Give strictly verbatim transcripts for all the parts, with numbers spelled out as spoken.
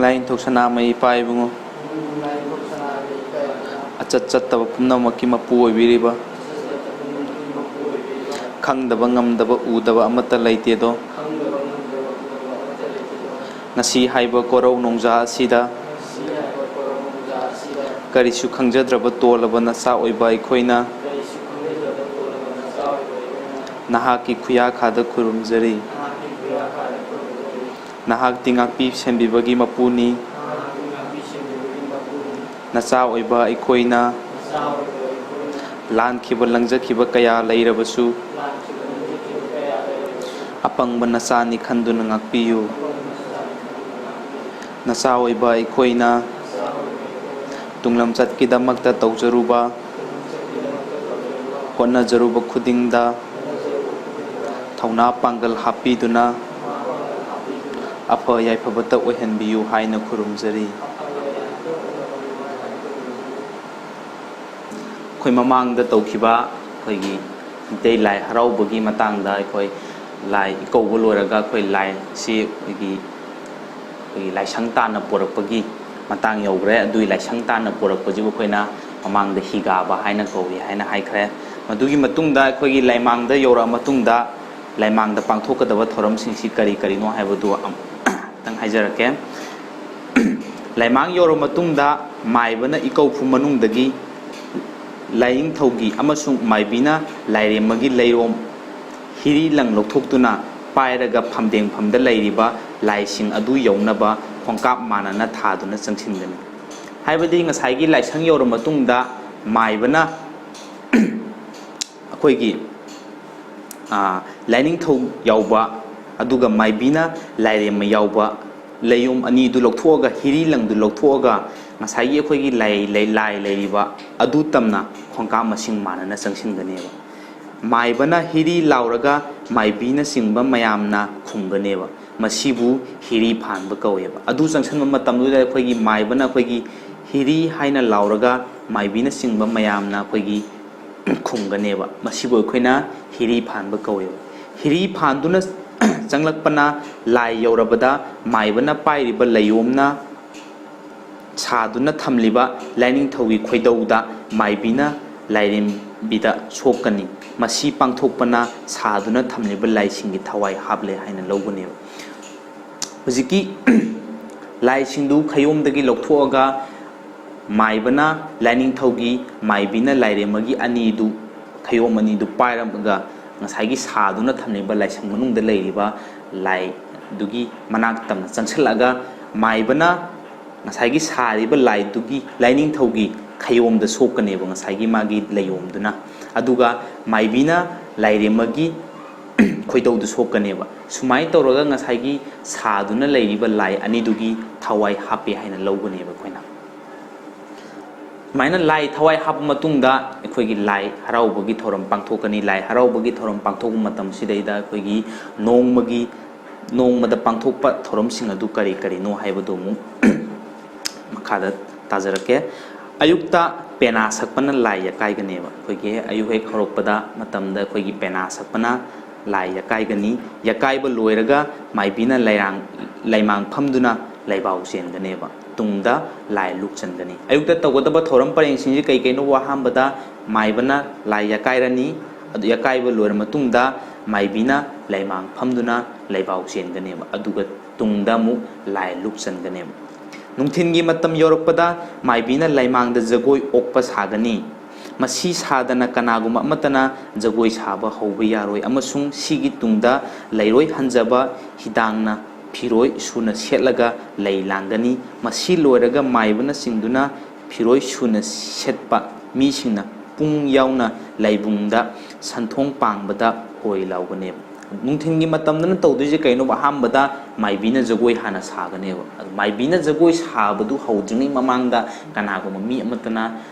ꯂꯥꯏꯅꯤꯡꯊꯧ ꯁꯅꯥꯃꯍꯤ ꯏꯄꯥ ꯏꯕꯨꯡꯉꯣ, ꯑꯆꯠ ꯆꯠꯇꯕ ꯄꯨꯝꯅꯃꯛꯀꯤ ꯃꯄꯨ ꯑꯣꯏꯕꯤꯔꯤꯕ, ꯈꯪꯗꯕ ꯉꯝꯗꯕ ꯎꯗꯕ ꯑꯃꯠꯇ ꯂꯩꯇꯦꯗꯣ꯫ ꯉꯁꯤ ꯍꯥꯏꯕ ꯀꯣꯔꯧ ꯅꯣꯡꯖꯥ ꯑꯁꯤꯗ ꯀꯔꯤꯁꯨ ꯈꯪꯖꯗ꯭ꯔꯕ ꯇꯣꯜꯂꯕ ꯅꯆꯥ ꯑꯣꯏꯕ ꯑꯩꯈꯣꯏꯅ ꯅꯍꯥꯛꯀꯤ ꯈꯨꯌꯥꯈꯥꯗ ꯈꯨꯔꯨꯝꯖꯔꯤ꯫ ꯅꯍꯥꯛꯇꯤ ꯉꯥꯛꯄꯤ ꯁꯦꯟꯕꯤꯕꯒꯤ ꯃꯄꯨꯅꯤ꯫ ꯅꯆꯥ ꯑꯣꯏꯕ ꯑꯩꯈꯣꯏꯅ ꯂꯥꯟꯈꯤꯕ ꯂꯪꯖꯈꯤꯕ ꯀꯌꯥ ꯂꯩꯔꯕꯁꯨ, ꯑꯄꯪꯕ ꯅꯆꯥꯅꯤ ꯈꯟꯗꯨꯅ ꯉꯥꯛꯄꯤꯌꯨ꯫ ꯅꯆꯥ ꯑꯣꯏꯕ ꯑꯩꯈꯣꯏꯅ ꯇꯨꯡꯂꯝꯆꯠꯀꯤꯗꯃꯛꯇ ꯇꯧꯖꯔꯨꯕ, ꯍꯣꯠꯅꯖꯔꯨꯕ ꯈꯨꯗꯤꯡꯗ ꯊꯧꯅꯥ ꯄꯥꯡꯒꯜ ꯍꯥꯞꯄꯤꯗꯨꯅ ꯑꯐ ꯌꯥꯏꯐꯕꯇ ꯑꯣꯏꯍꯟꯕꯤꯌꯨ ꯍꯥꯏꯅ ꯈꯨꯔꯨꯝꯖꯔꯤ꯫ ꯑꯩꯈꯣꯏ ꯃꯃꯥꯡꯗ ꯇꯧꯈꯤꯕ ꯑꯩꯈꯣꯏꯒꯤ ꯃꯩꯇꯩ ꯂꯥꯏ ꯍꯔꯥꯎꯕꯒꯤ ꯃꯇꯥꯡꯗ ꯑꯩꯈꯣꯏ ꯂꯥꯏ ꯏꯀꯧꯕ ꯂꯣꯏꯔꯒ ꯑꯩꯈꯣꯏ ꯂꯥꯏꯁꯤ ꯑꯩꯈꯣꯏꯒꯤ, ꯑꯩꯈꯣꯏꯒꯤ ꯂꯥꯏꯁꯪ ꯇꯥꯟꯅ ꯄꯣꯔꯛꯄꯒꯤ ꯃꯇꯥꯡ ꯌꯧꯈ꯭ꯔꯦ꯫ ꯑꯗꯨꯒꯤ ꯂꯥꯏꯁꯪ ꯇꯥꯟꯅ ꯄꯣꯔꯛꯄꯁꯤꯕꯨ ꯑꯩꯈꯣꯏꯅ ꯃꯃꯥꯡꯗ ꯍꯤꯒꯥꯕ ꯍꯥꯏꯅ ꯀꯧꯏ ꯍꯥꯏꯅ ꯍꯥꯏꯈ꯭ꯔꯦ꯫ ꯃꯗꯨꯒꯤ ꯃꯇꯨꯡꯗ ꯑꯩꯈꯣꯏꯒꯤ ꯂꯥꯏꯃꯥꯡꯗ ꯌꯧꯔꯛꯑ ꯃꯇꯨꯡꯗ ꯂꯥꯏꯃꯥꯡꯗ ꯄꯥꯡꯊꯣꯛꯀꯗꯕ ꯊꯧꯔꯝꯁꯤꯡꯁꯤ ꯀꯔꯤ ꯀꯔꯤꯅꯣ ꯍꯥꯏꯕꯗꯨ ꯑꯃꯨꯛꯇꯪ ꯍꯥꯏꯖꯔꯛꯀꯦ꯫ ꯂꯥꯏꯃꯥꯡ ꯌꯧꯔꯕ ꯃꯇꯨꯡꯗ ꯃꯥꯏꯕꯅ ꯏꯀꯧꯐꯨ ꯃꯅꯨꯡꯗꯒꯤ ꯂꯥꯏꯅꯤꯡꯊꯧꯒꯤ ꯑꯃꯁꯨꯡ ꯃꯥꯏꯕꯤꯅ ꯂꯥꯏꯔꯦꯝꯃꯒꯤ ꯂꯩꯔꯣꯝ ꯍꯤꯔꯤ ꯂꯪ ꯂꯧꯊꯣꯛꯇꯨꯅ ꯄꯥꯏꯔꯒ ꯐꯝꯗꯦꯡꯐꯝꯗ ꯂꯩꯔꯤꯕ ꯂꯥꯏꯁꯤꯡ ꯑꯗꯨ ꯌꯧꯅꯕ ꯈꯣꯡꯀꯥꯞ ꯃꯥꯟꯅꯅ ꯊꯥꯗꯨꯅ ꯆꯪꯁꯤꯟꯒꯅꯤ꯫ ꯍꯥꯏꯕꯗꯤ ꯉꯁꯥꯏꯒꯤ ꯂꯥꯏꯁꯪ ꯌꯧꯔꯕ ꯃꯇꯨꯡꯗ ꯃꯥꯏꯕꯅ ꯑꯩꯈꯣꯏꯒꯤ, ꯑꯥ, ꯂꯥꯏꯅꯤꯡꯊꯧ ꯌꯥꯎꯕ ꯑꯗꯨꯒ ꯃꯥꯏꯕꯤꯅ ꯂꯥꯏꯔꯦꯝꯃ ꯌꯥꯎꯕ ꯂꯩꯌꯣꯝ ꯑꯅꯤꯗꯨ ꯂꯧꯊꯣꯛꯑꯒ, ꯍꯤꯔꯤ ꯂꯪꯗꯨ ꯂꯧꯊꯣꯛꯑꯒ, ꯉꯁꯥꯏꯒꯤ ꯑꯩꯈꯣꯏꯒꯤ ꯂꯥꯏ, ꯂꯩ-, ꯂꯥꯏ ꯂꯩꯔꯤꯕ ꯑꯗꯨ ꯇꯝꯅ ꯈꯣꯡꯀꯥꯞ ꯃꯁꯤꯡ ꯃꯥꯟꯅꯅ ꯆꯪꯁꯤꯟꯒꯅꯦꯕ꯫ ꯃꯥꯏꯕꯅ ꯍꯤꯔꯤ ꯂꯥꯎꯔꯒ ꯃꯥꯏꯕꯤꯅꯆꯤꯡꯕ ꯃꯌꯥꯝꯅ ꯈꯨꯝꯒꯅꯦꯕ꯫ ꯃꯁꯤꯕꯨ ꯍꯤꯔꯤ ꯐꯥꯟꯕ ꯀꯧꯋꯦꯕ꯫ ꯑꯗꯨ ꯆꯪꯁꯤꯟꯕ ꯃꯇꯝꯗꯨꯗ ꯑꯩꯈꯣꯏꯒꯤ ꯃꯥꯏꯕꯅ ꯑꯩꯈꯣꯏꯒꯤ ꯍꯤꯔꯤ ꯍꯥꯏꯅ ꯂꯥꯎꯔꯒ ꯃꯥꯏꯕꯤꯅꯆꯤꯡꯕ ꯃꯌꯥꯝꯅ ꯑꯩꯈꯣꯏꯒꯤ ꯈꯨꯝꯒꯅꯦꯕ꯫ ꯃꯁꯤꯕꯨ ꯑꯩꯈꯣꯏꯅ ꯍꯤꯔꯤ ꯐꯥꯟꯕ ꯀꯧꯋꯦꯕ꯫ ꯍꯤꯔꯤ ꯐꯥꯟꯗꯨꯅ ꯆꯪꯂꯛꯄꯅ ꯂꯥꯏ ꯌꯧꯔꯕꯗ ꯃꯥꯏꯕꯅ ꯄꯥꯏꯔꯤꯕ ꯂꯩꯌꯣꯝꯅ ꯁꯥꯗꯨꯅ ꯊꯝꯂꯤꯕ ꯂꯥꯏꯅꯤꯡꯊꯧꯒꯤ ꯈꯣꯏꯗꯧꯗ ꯃꯥꯏꯕꯤꯅ ꯂꯥꯏꯔꯦꯝꯕꯤꯗ ꯁꯣꯛꯀꯅꯤ꯫ ꯃꯁꯤ ꯄꯥꯡꯊꯣꯛꯄꯅ ꯁꯥꯗꯨꯅ ꯊꯝꯂꯤꯕ ꯂꯥꯏꯁꯤꯡꯒꯤ ꯊꯋꯥꯏ ꯍꯥꯞꯂꯦ ꯍꯥꯏꯅ ꯂꯧꯒꯅꯦꯕ꯫ ꯍꯧꯖꯤꯛꯀꯤ ꯂꯥꯏꯁꯤꯡꯗꯨ ꯈꯌꯣꯝꯗꯒꯤ ꯂꯧꯊꯣꯛꯑꯒ ꯃꯥꯏꯕꯅ ꯂꯥꯏꯅꯤꯡꯊꯧꯒꯤ, ꯃꯥꯏꯕꯤꯅ ꯂꯥꯏꯔꯦꯝꯃꯒꯤ ꯑꯅꯤꯗꯨ, ꯈꯌꯣꯝ ꯑꯅꯤꯗꯨ ꯄꯥꯏꯔꯒ ꯉꯁꯥꯏꯒꯤ ꯁꯥꯗꯨꯅ ꯊꯝꯂꯤꯕ ꯂꯥꯏꯁꯪ ꯃꯅꯨꯡꯗ ꯂꯩꯔꯤꯕ ꯂꯥꯏꯗꯨꯒꯤ ꯃꯅꯥꯛ ꯇꯝꯅ ꯆꯪꯁꯤꯜꯂꯒ ꯃꯥꯏꯕꯅ ꯉꯁꯥꯏꯒꯤ ꯁꯥꯔꯤꯕ ꯂꯥꯏꯗꯨꯒꯤ, ꯂꯥꯏꯅꯤꯡꯊꯧꯒꯤ ꯈꯌꯣꯝꯗ ꯁꯣꯛꯀꯅꯦꯕ, ꯉꯁꯥꯏꯒꯤ ꯃꯥꯒꯤ ꯂꯩꯌꯣꯝꯗꯨꯅ꯫ ꯑꯗꯨꯒ ꯃꯥꯏꯕꯤꯅ ꯂꯥꯏꯔꯦꯝꯃꯒꯤ ꯈꯣꯏꯗꯧꯗꯨ ꯁꯣꯛꯀꯅꯦꯕ꯫ ꯁꯨꯃꯥꯏꯅ ꯇꯧꯔꯒ ꯉꯁꯥꯏꯒꯤ ꯁꯥꯗꯨꯅ ꯂꯩꯔꯤꯕ ꯂꯥꯏ ꯑꯅꯤꯗꯨꯒꯤ ꯊꯋꯥꯏ ꯍꯥꯞꯄꯦ ꯍꯥꯏꯅ ꯂꯧꯒꯅꯦꯕ ꯑꯩꯈꯣꯏꯅ꯫ ꯁꯨꯃꯥꯏꯅ ꯂꯥꯏ ꯊꯋꯥꯏ ꯍꯥꯞꯄ ꯃꯇꯨꯡꯗ ꯑꯩꯈꯣꯏꯒꯤ ꯂꯥꯏ ꯍꯔꯥꯎꯕꯒꯤ ꯊꯧꯔꯝ ꯄꯥꯡꯊꯣꯛꯀꯅꯤ꯫ ꯂꯥꯏ ꯍꯔꯥꯎꯕꯒꯤ ꯊꯧꯔꯝ ꯄꯥꯡꯊꯣꯛꯄ ꯃꯇꯝꯁꯤꯗꯩꯗ ꯑꯩꯈꯣꯏꯒꯤ ꯅꯣꯡꯃꯒꯤ, ꯅꯣꯡꯃꯗ ꯄꯥꯡꯊꯣꯛꯄ ꯊꯧꯔꯝꯁꯤꯡ ꯑꯗꯨ ꯀꯔꯤ ꯀꯔꯤꯅꯣ ꯍꯥꯏꯕꯗꯨ ꯑꯃꯨꯛ ꯃꯈꯥꯗ ꯇꯥꯖꯔꯛꯀꯦ꯫ ꯑꯌꯨꯛꯇ ꯄꯦꯅꯥ ꯁꯛꯄꯅ ꯂꯥꯏ ꯌꯥꯀꯥꯏꯒꯅꯦꯕ꯫ ꯑꯩꯈꯣꯏꯒꯤ ꯑꯌꯨꯛ ꯍꯦꯛ ꯍꯧꯔꯛꯄꯗ ꯃꯇꯝꯗ ꯑꯩꯈꯣꯏꯒꯤ ꯄꯦꯅꯥ ꯁꯛꯄꯅ ꯂꯥꯏ ꯌꯥꯀꯥꯏꯒꯅꯤ꯫ ꯌꯥꯀꯥꯏꯕ ꯂꯣꯏꯔꯒ ꯃꯥꯏꯕꯤꯅ ꯂꯩꯔꯥꯡ-, ꯂꯩꯃꯥꯡ ꯐꯝꯗꯨꯅ ꯂꯩꯕꯥꯎ ꯆꯦꯟꯒꯅꯦꯕ꯫ ꯇꯨꯡꯗ ꯂꯥꯏ ꯂꯨꯛꯆꯟꯒꯅꯤ꯫ ꯑꯌꯨꯛꯇ ꯇꯧꯒꯗꯕ ꯊꯧꯔꯝ ꯄꯔꯦꯡꯁꯤꯡꯁꯤ ꯀꯩ ꯀꯩꯅꯣ? ꯑꯍꯥꯟꯕꯗ ꯃꯥꯏꯕꯅ ꯂꯥꯏ ꯌꯥꯀꯥꯏꯔꯅꯤ꯫ ꯑꯗꯨ ꯌꯥꯀꯥꯏꯕ ꯂꯣꯏꯔ ꯃꯇꯨꯡꯗ ꯃꯥꯏꯕꯤꯅ ꯂꯩꯃꯥꯡ ꯐꯝꯗꯨꯅ ꯂꯩꯕꯥꯎ ꯆꯦꯟꯒꯅꯦꯕ꯫ ꯑꯗꯨꯒ ꯇꯨꯡꯗ ꯑꯃꯨꯛ ꯂꯥꯏ ꯂꯨꯛꯆꯟꯒꯅꯦꯕ꯫ ꯅꯨꯡꯊꯤꯜꯒꯤ ꯃꯇꯝ ꯌꯧꯔꯛꯄꯗ ꯃꯥꯏꯕꯤꯅ ꯂꯩꯃꯥꯡꯗ ꯖꯒꯣꯏ ꯑꯣꯛꯄ ꯁꯥꯒꯅꯤ꯫ ꯃꯁꯤ ꯁꯥꯗꯅ ꯀꯅꯥꯒꯨꯝꯕ ꯑꯃꯠꯇꯅ ꯖꯒꯣꯏ ꯁꯥꯕ ꯍꯧꯕ ꯌꯥꯔꯣꯏ, ꯑꯃꯁꯨꯡ ꯁꯤꯒꯤ ꯇꯨꯡꯗ ꯂꯩꯔꯣꯏ ꯍꯟꯖꯕ ꯍꯤꯗꯥꯡꯅ ꯐꯤꯔꯣꯏ ꯁꯨꯅ ꯁꯦꯠꯂꯒ ꯂꯩ ꯂꯥꯡꯒꯅꯤ꯫ ꯃꯁꯤ ꯂꯣꯏꯔꯒ ꯃꯥꯏꯕꯅ ꯆꯤꯡꯗꯨꯅ ꯐꯤꯔꯣꯏ ꯁꯨꯅ ꯁꯦꯠꯄ ꯃꯤꯁꯤꯡꯅ ꯄꯨꯡ ꯌꯥꯎꯅ ꯂꯥꯏꯕꯨꯡꯗ ꯁꯟꯊꯣꯡ ꯄꯥꯡꯕꯗ ꯍꯣꯏ ꯂꯥꯎꯒꯅꯦꯕ꯫ ꯅꯨꯡꯊꯤꯜꯒꯤ ꯃꯇꯝꯗꯅ ꯇꯧꯗꯣꯏꯁꯦ ꯀꯩꯅꯣꯕ? ꯑꯍꯥꯟꯕꯗ ꯃꯥꯏꯕꯤꯅ ꯖꯒꯣꯏ ꯍꯥꯟꯅ ꯁꯥꯒꯅꯦꯕ꯫ ꯑꯗꯨ ꯃꯥꯏꯕꯤꯅ ꯖꯒꯣꯏ ꯁꯥꯕꯗꯨ ꯍꯧꯗ꯭ꯔꯤꯉꯩ ꯃꯃꯥꯡꯗ ꯀꯅꯥꯒꯨꯝꯕ ꯃꯤ ꯑꯃꯠꯇꯅ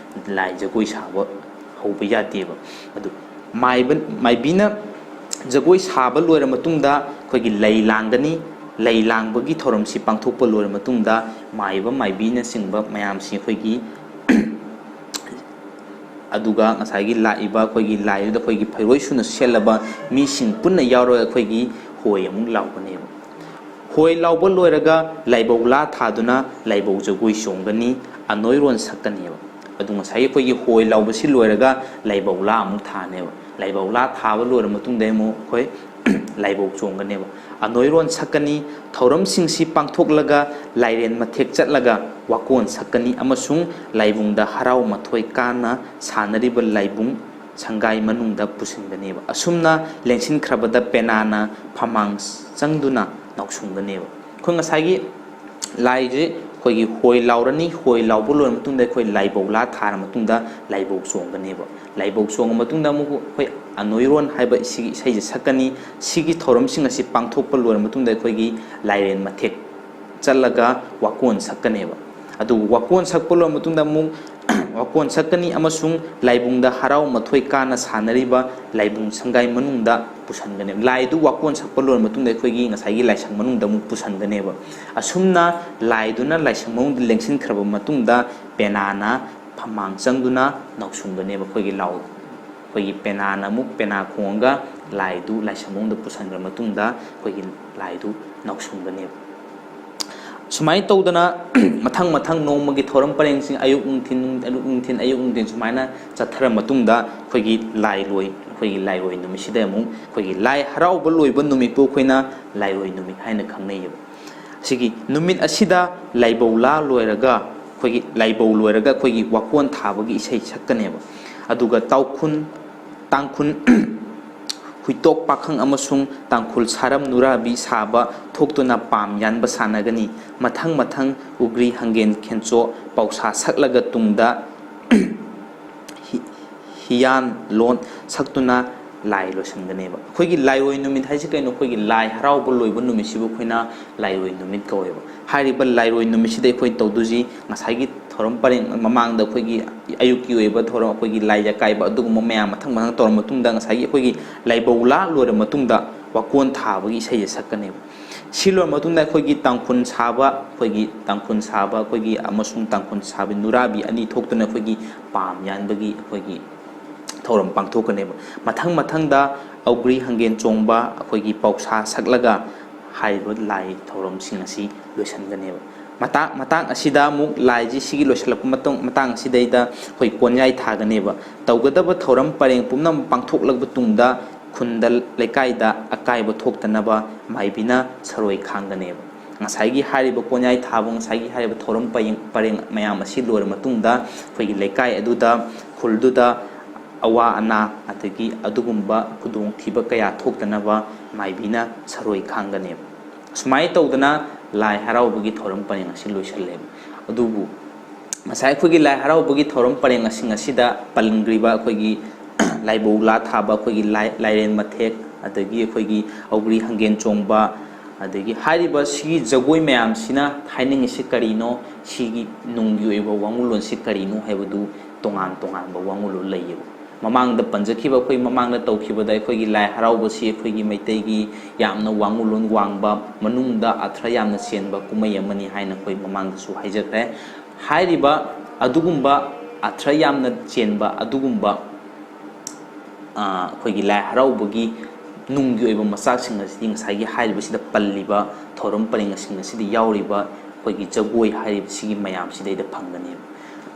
ꯂꯥꯏ ꯖꯒꯣꯏ ꯁꯥꯕ ꯍꯧꯕ ꯌꯥꯗꯦꯕ꯫ ꯑꯗꯨ ꯃꯥꯏꯕ-, ꯃꯥꯏꯕꯤꯅ ꯖꯒꯣꯏ ꯁꯥꯕ ꯂꯣꯏꯔ ꯃꯇꯨꯡꯗ ꯑꯩꯈꯣꯏꯒꯤ ꯂꯩ ꯂꯥꯡꯒꯅꯤ꯫ ꯂꯩ ꯂꯥꯡꯕꯒꯤ ꯊꯧꯔꯝꯁꯤ ꯄꯥꯡꯊꯣꯛꯄ ꯂꯣꯏꯔ ꯃꯇꯨꯡꯗ ꯃꯥꯏꯕ ꯃꯥꯏꯕꯤꯅꯆꯤꯡꯕ ꯃꯌꯥꯝꯁꯤ ꯑꯩꯈꯣꯏꯒꯤ ꯑꯗꯨꯒ ꯉꯁꯥꯏꯒꯤ ꯂꯥꯛꯏꯕ ꯑꯩꯈꯣꯏꯒꯤ ꯂꯥꯏꯗꯨꯗ ꯑꯩꯈꯣꯏꯒꯤ ꯐꯤꯔꯣꯏ ꯁꯨꯅ ꯁꯦꯠꯂꯕ ꯃꯤꯁꯤꯡ ꯄꯨꯟꯅ ꯌꯥꯎꯔꯒ ꯑꯩꯈꯣꯏꯒꯤ ꯍꯣꯏ ꯑꯃꯨꯛ ꯂꯥꯎꯒꯅꯦꯕ꯫ ꯍꯣꯏ ꯂꯥꯎꯕ ꯂꯣꯏꯔꯒ ꯂꯥꯏꯕꯧ ꯂꯥ ꯊꯥꯗꯨꯅ ꯂꯥꯏꯕꯧ ꯖꯒꯣꯏ ꯆꯣꯡꯒꯅꯤ, ꯑꯅꯣꯏꯔꯣꯟ ꯁꯛꯀꯅꯦꯕ꯫ ꯑꯗꯨ ꯉꯁꯥꯏꯒꯤ ꯑꯩꯈꯣꯏꯒꯤ ꯍꯣꯏ ꯂꯥꯎꯕꯁꯤ ꯂꯣꯏꯔꯒ ꯂꯥꯏꯕꯧ ꯂꯥ ꯑꯃꯨꯛ ꯊꯥꯅꯦꯕ꯫ ꯂꯥꯏꯕꯧ ꯂꯥ ꯊꯥꯕ ꯂꯣꯏꯔ ꯃꯇꯨꯡꯗ ꯑꯃꯨꯛ ꯑꯩꯈꯣꯏ ꯂꯥꯏꯕꯧ ꯆꯣꯡꯒꯅꯦꯕ꯫ ꯑꯅꯣꯏꯔꯣꯟ ꯁꯛꯀꯅꯤ꯫ ꯊꯧꯔꯝꯁꯤꯡꯁꯤ ꯄꯥꯡꯊꯣꯛꯂꯒ ꯂꯥꯏꯔꯦꯟ ꯃꯊꯦꯛ ꯆꯠꯂꯒ ꯋꯥꯀꯣꯟ ꯁꯛꯀꯅꯤ ꯑꯃꯁꯨꯡ ꯂꯥꯏꯕꯨꯡꯗ ꯍꯔꯥꯎ ꯃꯊꯣꯏ ꯀꯥꯅ ꯁꯥꯟꯅꯔꯤꯕ ꯂꯥꯏꯕꯨꯡ ꯁꯪꯒꯥꯏ ꯃꯅꯨꯡꯗ ꯄꯨꯁꯤꯟꯒꯅꯦꯕ꯫ ꯑꯁꯨꯝꯅ ꯂꯦꯡꯁꯤꯟꯈ꯭ꯔꯕꯗ ꯄꯦꯅꯥꯅ ꯐꯃꯥꯡ ꯆꯪꯗꯨꯅ ꯅꯥꯎꯁꯨꯝꯒꯅꯦꯕ꯫ ꯑꯩꯈꯣꯏ ꯉꯁꯥꯏꯒꯤ ꯂꯥꯏꯁꯦ ꯑꯩꯈꯣꯏꯒꯤ ꯍꯣꯏ ꯂꯥꯎꯔꯅꯤ, ꯍꯣꯏ ꯂꯥꯎꯕ ꯂꯣꯏꯔ ꯃꯇꯨꯡꯗ ꯑꯩꯈꯣꯏ ꯂꯥꯏꯕꯧ ꯂꯥ ꯊꯥꯔ ꯃꯇꯨꯡꯗ ꯂꯥꯏꯕꯧ ꯆꯣꯡꯒꯅꯦꯕ꯫ ꯂꯥꯏꯕꯧ ꯆꯣꯡꯉ ꯃꯇꯨꯡꯗ ꯑꯃꯨꯛ ꯑꯩꯈꯣꯏ ꯑꯅꯣꯏꯔꯣꯟ ꯍꯥꯏꯕ ꯁꯤꯒꯤ ꯏꯁꯩꯁꯦ ꯁꯛꯀꯅꯤ꯫ ꯁꯤꯒꯤ ꯊꯧꯔꯝꯁꯤꯡ ꯑꯁꯤ ꯄꯥꯡꯊꯣꯛꯄ ꯂꯣꯏꯔ ꯃꯇꯨꯡꯗ ꯑꯩꯈꯣꯏꯒꯤ ꯂꯥꯏꯔꯦꯟ ꯃꯊꯦꯛ ꯆꯠꯂꯒ ꯋꯥꯀꯣꯟ ꯁꯛꯀꯅꯦꯕ꯫ ꯑꯗꯨ ꯋꯥꯀꯣꯟ ꯁꯛꯄ ꯂꯣꯏꯔ ꯃꯇꯨꯡꯗ ꯑꯃꯨꯛ ꯋꯥꯀꯣꯟ ꯁꯛꯀꯅꯤ ꯑꯃꯁꯨꯡ ꯂꯥꯏꯕꯨꯡꯗ ꯍꯔꯥꯎ ꯃꯊꯣꯏ ꯀꯥꯅ ꯁꯥꯟꯅꯔꯤꯕ ꯂꯥꯏꯕꯨꯡ ꯁꯪꯒꯥꯏ ꯃꯅꯨꯡꯗ ꯄꯨꯁꯟꯒꯅꯦꯕ꯫ ꯂꯥꯏꯗꯨ ꯋꯥꯀꯣꯟ ꯁꯛꯄ ꯂꯣꯏꯔ ꯃꯇꯨꯡꯗ ꯑꯩꯈꯣꯏꯒꯤ ꯉꯁꯥꯏꯒꯤ ꯂꯥꯏꯁꯪ ꯃꯅꯨꯡꯗ ꯑꯃꯨꯛ ꯄꯨꯁꯟꯒꯅꯦꯕ꯫ ꯑꯁꯨꯝꯅ ꯂꯥꯏꯗꯨꯅ ꯂꯥꯏꯁꯪ ꯃꯅꯨꯡꯗ ꯂꯦꯡꯁꯤꯟꯈ꯭ꯔꯕ ꯃꯇꯨꯡꯗ ꯄꯦꯅꯥꯅ ꯐꯝꯃꯥꯡ ꯆꯪꯗꯨꯅ ꯅꯥꯎꯁꯨꯝꯒꯅꯦꯕ꯫ ꯑꯩꯈꯣꯏꯒꯤ ꯂꯥꯎ ꯑꯩꯈꯣꯏꯒꯤ ꯄꯦꯅꯥꯅ ꯑꯃꯨꯛ ꯄꯦꯅꯥ ꯈꯣꯡꯉꯒ ꯂꯥꯏꯗꯨ ꯂꯥꯏꯁꯪ ꯃꯅꯨꯡꯗ ꯄꯨꯁꯟꯈ꯭ꯔ ꯃꯇꯨꯡꯗ ꯑꯩꯈꯣꯏꯒꯤ ꯂꯥꯏꯗꯨ ꯅꯥꯎꯁꯨꯝꯒꯅꯦꯕ꯫ ꯁꯨꯃꯥꯏꯅ ꯇꯧꯗꯅ ꯃꯊꯪ ꯃꯊꯪ ꯅꯣꯡꯃꯒꯤ ꯊꯧꯔꯝ ꯄꯔꯦꯡꯁꯤꯡ ꯑꯌꯨꯛ ꯅꯨꯡꯊꯤꯟ, ꯑꯌꯨꯛ ꯅꯨꯡꯊꯤꯟ, ꯑꯌꯨꯛ ꯅꯨꯡꯊꯤꯟ ꯁꯨꯃꯥꯏꯅ ꯆꯠꯊꯔ ꯃꯇꯨꯡꯗ ꯑꯩꯈꯣꯏꯒꯤ ꯂꯥꯏ ꯂꯣꯏ, ꯑꯩꯈꯣꯏꯒꯤ ꯂꯥꯏꯔꯣꯏ ꯅꯨꯃꯤꯠꯁꯤꯗ ꯑꯃꯨꯛ ꯑꯩꯈꯣꯏꯒꯤ ꯂꯥꯏ ꯍꯔꯥꯎꯕ ꯂꯣꯏꯕ ꯅꯨꯃꯤꯠꯄꯨ ꯑꯩꯈꯣꯏꯅ ꯂꯥꯏꯔꯣꯏ ꯅꯨꯃꯤꯠ ꯍꯥꯏꯅ ꯈꯪꯅꯩꯌꯦꯕ꯫ ꯁꯤꯒꯤ ꯅꯨꯃꯤꯠ ꯑꯁꯤꯗ ꯂꯥꯏꯕꯧ ꯂꯥ ꯂꯣꯏꯔꯒ ꯑꯩꯈꯣꯏꯒꯤ ꯂꯥꯏꯕꯧ ꯂꯣꯏꯔꯒ ꯑꯩꯈꯣꯏꯒꯤ ꯋꯥꯀꯣꯟ ꯊꯥꯕꯒꯤ ꯏꯁꯩ ꯁꯛꯀꯅꯦꯕ꯫ ꯑꯗꯨꯒ ꯇꯥꯎꯈꯨꯟ, ꯇꯥꯡꯈꯨꯜ ꯍꯨꯏꯇꯣꯛ ꯄꯥꯈꯪ ꯑꯃꯁꯨꯡ ꯇꯥꯡꯈꯨꯜ ꯁꯥꯔꯝ ꯅꯨꯔꯥꯕꯤ ꯁꯥꯕ ꯊꯣꯛꯇꯨꯅ ꯄꯥꯝ ꯌꯥꯟꯕ ꯁꯥꯟꯅꯒꯅꯤ꯫ ꯃꯊꯪ ꯃꯊꯪ ꯎꯒ꯭ꯔꯤ ꯍꯪꯒꯦꯟ ꯈꯦꯟꯆꯣ ꯄꯧꯁꯥ ꯁꯛꯂꯒ ꯇꯨꯡꯗ ꯍꯤ-, ꯍꯤꯌꯥꯟ ꯂꯣꯟ ꯁꯛꯇꯨꯅ ꯂꯥꯏ ꯂꯣꯏꯁꯤꯟꯒꯅꯦꯕ꯫ ꯑꯩꯈꯣꯏꯒꯤ ꯂꯥꯏꯔꯣꯏ ꯅꯨꯃꯤꯠ ꯍꯥꯏꯁꯤ ꯀꯩꯅꯣ? ꯑꯩꯈꯣꯏꯒꯤ ꯂꯥꯏ ꯍꯔꯥꯎꯕ ꯂꯣꯏꯕ ꯅꯨꯃꯤꯠꯁꯤꯕꯨ ꯑꯩꯈꯣꯏꯅ ꯂꯥꯏꯔꯣꯏ ꯅꯨꯃꯤꯠ ꯀꯧꯋꯦꯕ꯫ ꯍꯥꯏꯔꯤꯕ ꯂꯥꯏꯔꯣꯏ ꯅꯨꯃꯤꯠꯁꯤꯗ ꯑꯩꯈꯣꯏ ꯇꯧꯗꯣꯏꯁꯤ ꯉꯁꯥꯏꯒꯤ ꯊꯧꯔꯝ ꯄꯔꯦꯡ ꯃꯃꯥꯡꯗ ꯑꯩꯈꯣꯏꯒꯤ ꯑꯌꯨꯛꯀꯤ ꯑꯣꯏꯕ ꯊꯧꯔꯝ, ꯑꯩꯈꯣꯏꯒꯤ ꯂꯥꯏ ꯑꯀꯥꯏꯕ ꯑꯗꯨꯒꯨꯝꯕ ꯃꯌꯥꯝ ꯃꯊꯪ ꯃꯊꯪ ꯇꯧꯔ ꯃꯇꯨꯡꯗ ꯉꯁꯥꯏꯒꯤ ꯑꯩꯈꯣꯏꯒꯤ ꯂꯥꯏꯕꯧ ꯂꯥ ꯂꯣꯏꯔ ꯃꯇꯨꯡꯗ ꯋꯥꯀꯣꯟ ꯊꯥꯕꯒꯤ ꯏꯁꯩꯁꯦ ꯁꯛꯀꯅꯦꯕ꯫ ꯁꯤ ꯂꯣꯏꯔ ꯃꯇꯨꯡꯗ ꯑꯩꯈꯣꯏꯒꯤ ꯇꯥꯡꯈꯨꯜ ꯁꯥꯕ, ꯑꯩꯈꯣꯏꯒꯤ ꯇꯥꯡꯈꯨꯜ ꯁꯥꯕ ꯑꯩꯈꯣꯏꯒꯤ ꯑꯃꯁꯨꯡ ꯇꯥꯡꯈꯨꯜ ꯁꯥꯕꯤ ꯅꯨꯔꯥꯕꯤ ꯑꯅꯤ ꯊꯣꯛꯇꯨꯅ ꯑꯩꯈꯣꯏꯒꯤ ꯄꯥꯝ ꯌꯥꯟꯕꯒꯤ ꯑꯩꯈꯣꯏꯒꯤ ꯊꯧꯔꯝ ꯄꯥꯡꯊꯣꯛꯀꯅꯦꯕ꯫ ꯃꯊꯪ ꯃꯊꯪꯗ ꯑꯧꯒ꯭ꯔꯤ ꯍꯪꯒꯦꯟ ꯆꯣꯡꯕ, ꯑꯩꯈꯣꯏꯒꯤ ꯄꯧꯁꯥ ꯁꯛꯂꯒ ꯍꯥꯏꯔꯤꯕ ꯂꯥꯏ ꯊꯧꯔꯝꯁꯤꯡ ꯑꯁꯤ ꯂꯣꯏꯁꯤꯟꯒꯅꯦꯕ꯫ ꯃꯇꯥꯡ ꯃꯇꯥꯡ ꯑꯁꯤꯗ ꯑꯃꯨꯛ ꯂꯥꯏꯁꯤ ꯁꯤꯒꯤ ꯂꯣꯏꯁꯤꯜꯂꯛꯄ ꯃꯇꯨꯡ, ꯃꯇꯥꯡ ꯑꯁꯤꯗꯩꯗ ꯑꯩꯈꯣꯏ ꯀꯣꯟꯌꯥꯏ ꯊꯥꯒꯅꯦꯕ꯫ ꯇꯧꯒꯗꯕ ꯊꯧꯔꯝ ꯄꯔꯦꯡ ꯄꯨꯝꯅꯃꯛ ꯄꯥꯡꯊꯣꯛꯂꯕ ꯇꯨꯡꯗ ꯈꯨꯟꯗ, ꯂꯩꯀꯥꯏꯗ ꯑꯀꯥꯏꯕ ꯊꯣꯛꯇꯅꯕ ꯃꯥꯏꯕꯤꯅ ꯁꯔꯣꯏ ꯈꯥꯡꯒꯅꯦꯕ꯫ ꯉꯁꯥꯏꯒꯤ ꯍꯥꯏꯔꯤꯕ ꯀꯣꯟꯌꯥꯏ ꯊꯥꯕ, ꯉꯁꯥꯏꯒꯤ ꯍꯥꯏꯔꯤꯕ ꯊꯧꯔꯝ ꯄꯔꯦꯡ, ꯄꯔꯦꯡ ꯃꯌꯥꯝ ꯑꯁꯤ ꯂꯣꯏꯔ ꯃꯇꯨꯡꯗ ꯑꯩꯈꯣꯏꯒꯤ ꯂꯩꯀꯥꯏ ꯑꯗꯨꯗ, ꯈꯨꯜꯗꯨꯗ ꯑꯋꯥ ꯑꯅꯥ ꯑꯗꯒꯤ ꯑꯗꯨꯒꯨꯝꯕ ꯈꯨꯗꯣꯡꯊꯤꯕ ꯀꯌꯥ ꯊꯣꯛꯇꯅꯕ ꯃꯥꯏꯕꯤꯅ ꯁꯔꯣꯏ ꯈꯥꯡꯒꯅꯦꯕ꯫ ꯁꯨꯃꯥꯏꯅ ꯇꯧꯗꯅ ꯂꯥꯏ ꯍꯔꯥꯎꯕꯒꯤ ꯊꯧꯔꯝ ꯄꯔꯦꯡ ꯑꯁꯤ ꯂꯣꯏꯁꯤꯜꯂꯦꯕ꯫ ꯑꯗꯨꯕꯨ ꯉꯁꯥꯏ ꯑꯩꯈꯣꯏꯒꯤ ꯂꯥꯏ ꯍꯔꯥꯎꯕꯒꯤ ꯊꯧꯔꯝ ꯄꯔꯦꯡ ꯑꯁꯤꯡ ꯑꯁꯤꯗ ꯄꯟꯈ꯭ꯔꯤꯕ ꯑꯩꯈꯣꯏꯒꯤ ꯂꯥꯏꯕꯧ ꯂꯥ ꯊꯥꯕ, ꯑꯩꯈꯣꯏꯒꯤ ꯂꯥꯏ, ꯂꯥꯏꯔꯦꯟ ꯃꯊꯦꯛ, ꯑꯗꯒꯤ ꯑꯩꯈꯣꯏꯒꯤ ꯑꯧꯒ꯭ꯔꯤ ꯍꯪꯒꯦꯟ ꯆꯣꯡꯕ, ꯑꯗꯒꯤ ꯍꯥꯏꯔꯤꯕ ꯁꯤꯒꯤ ꯖꯒꯣꯏ ꯃꯌꯥꯝꯁꯤꯅ ꯍꯥꯏꯅꯤꯡꯉꯤꯁꯤ ꯀꯔꯤꯅꯣ, ꯁꯤꯒꯤ ꯅꯨꯡꯒꯤ ꯑꯣꯏꯕ ꯋꯥꯉꯨꯂꯣꯟꯁꯤ ꯀꯔꯤꯅꯣ ꯍꯥꯏꯕꯗꯨ ꯇꯣꯉꯥꯟ ꯇꯣꯉꯥꯟꯕ ꯋꯥꯉꯨꯂꯣꯟ ꯂꯩꯌꯦꯕ꯫ ꯃꯃꯥꯡꯗ ꯄꯟꯖꯈꯤꯕ, ꯑꯩꯈꯣꯏ ꯃꯃꯥꯡꯗ ꯇꯧꯈꯤꯕꯗ ꯑꯩꯈꯣꯏꯒꯤ ꯂꯥꯏ ꯍꯔꯥꯎꯕꯁꯤ ꯑꯩꯈꯣꯏꯒꯤ ꯃꯩꯇꯩꯒꯤ ꯌꯥꯝꯅ ꯋꯥꯉꯨꯂꯣꯟ ꯋꯥꯡꯕ, ꯃꯅꯨꯡꯗ ꯑꯔꯊ ꯌꯥꯝꯅ ꯆꯦꯟꯕ ꯀꯨꯝꯍꯩ ꯑꯃꯅꯤ ꯍꯥꯏꯅ ꯑꯩꯈꯣꯏ ꯃꯃꯥꯡꯗꯁꯨ ꯍꯥꯏꯖꯈ꯭ꯔꯦ꯫ ꯍꯥꯏꯔꯤꯕ ꯑꯗꯨꯒꯨꯝꯕ ꯑꯔꯊ ꯌꯥꯝꯅ ꯆꯦꯟꯕ ꯑꯗꯨꯒꯨꯝꯕ, ꯑ, ꯑꯩꯈꯣꯏꯒꯤ ꯂꯥꯏ ꯍꯔꯥꯎꯕꯒꯤ ꯅꯨꯡꯒꯤ ꯑꯣꯏꯕ ꯃꯆꯥꯛꯁꯤꯡ ꯑꯁꯤꯗꯤ ꯉꯁꯥꯏꯒꯤ ꯍꯥꯏꯔꯤꯕꯁꯤꯗ ꯄꯜꯂꯤꯕ ꯊꯧꯔꯝ ꯄꯔꯦꯡꯁꯤꯡ ꯑꯁꯤꯗ ꯌꯥꯎꯔꯤꯕ ꯑꯩꯈꯣꯏꯒꯤ ꯖꯒꯣꯏ ꯍꯥꯏꯔꯤꯕꯁꯤꯒꯤ ꯃꯌꯥꯝꯁꯤꯗꯩꯗ ꯐꯪꯒꯅꯦꯕ꯫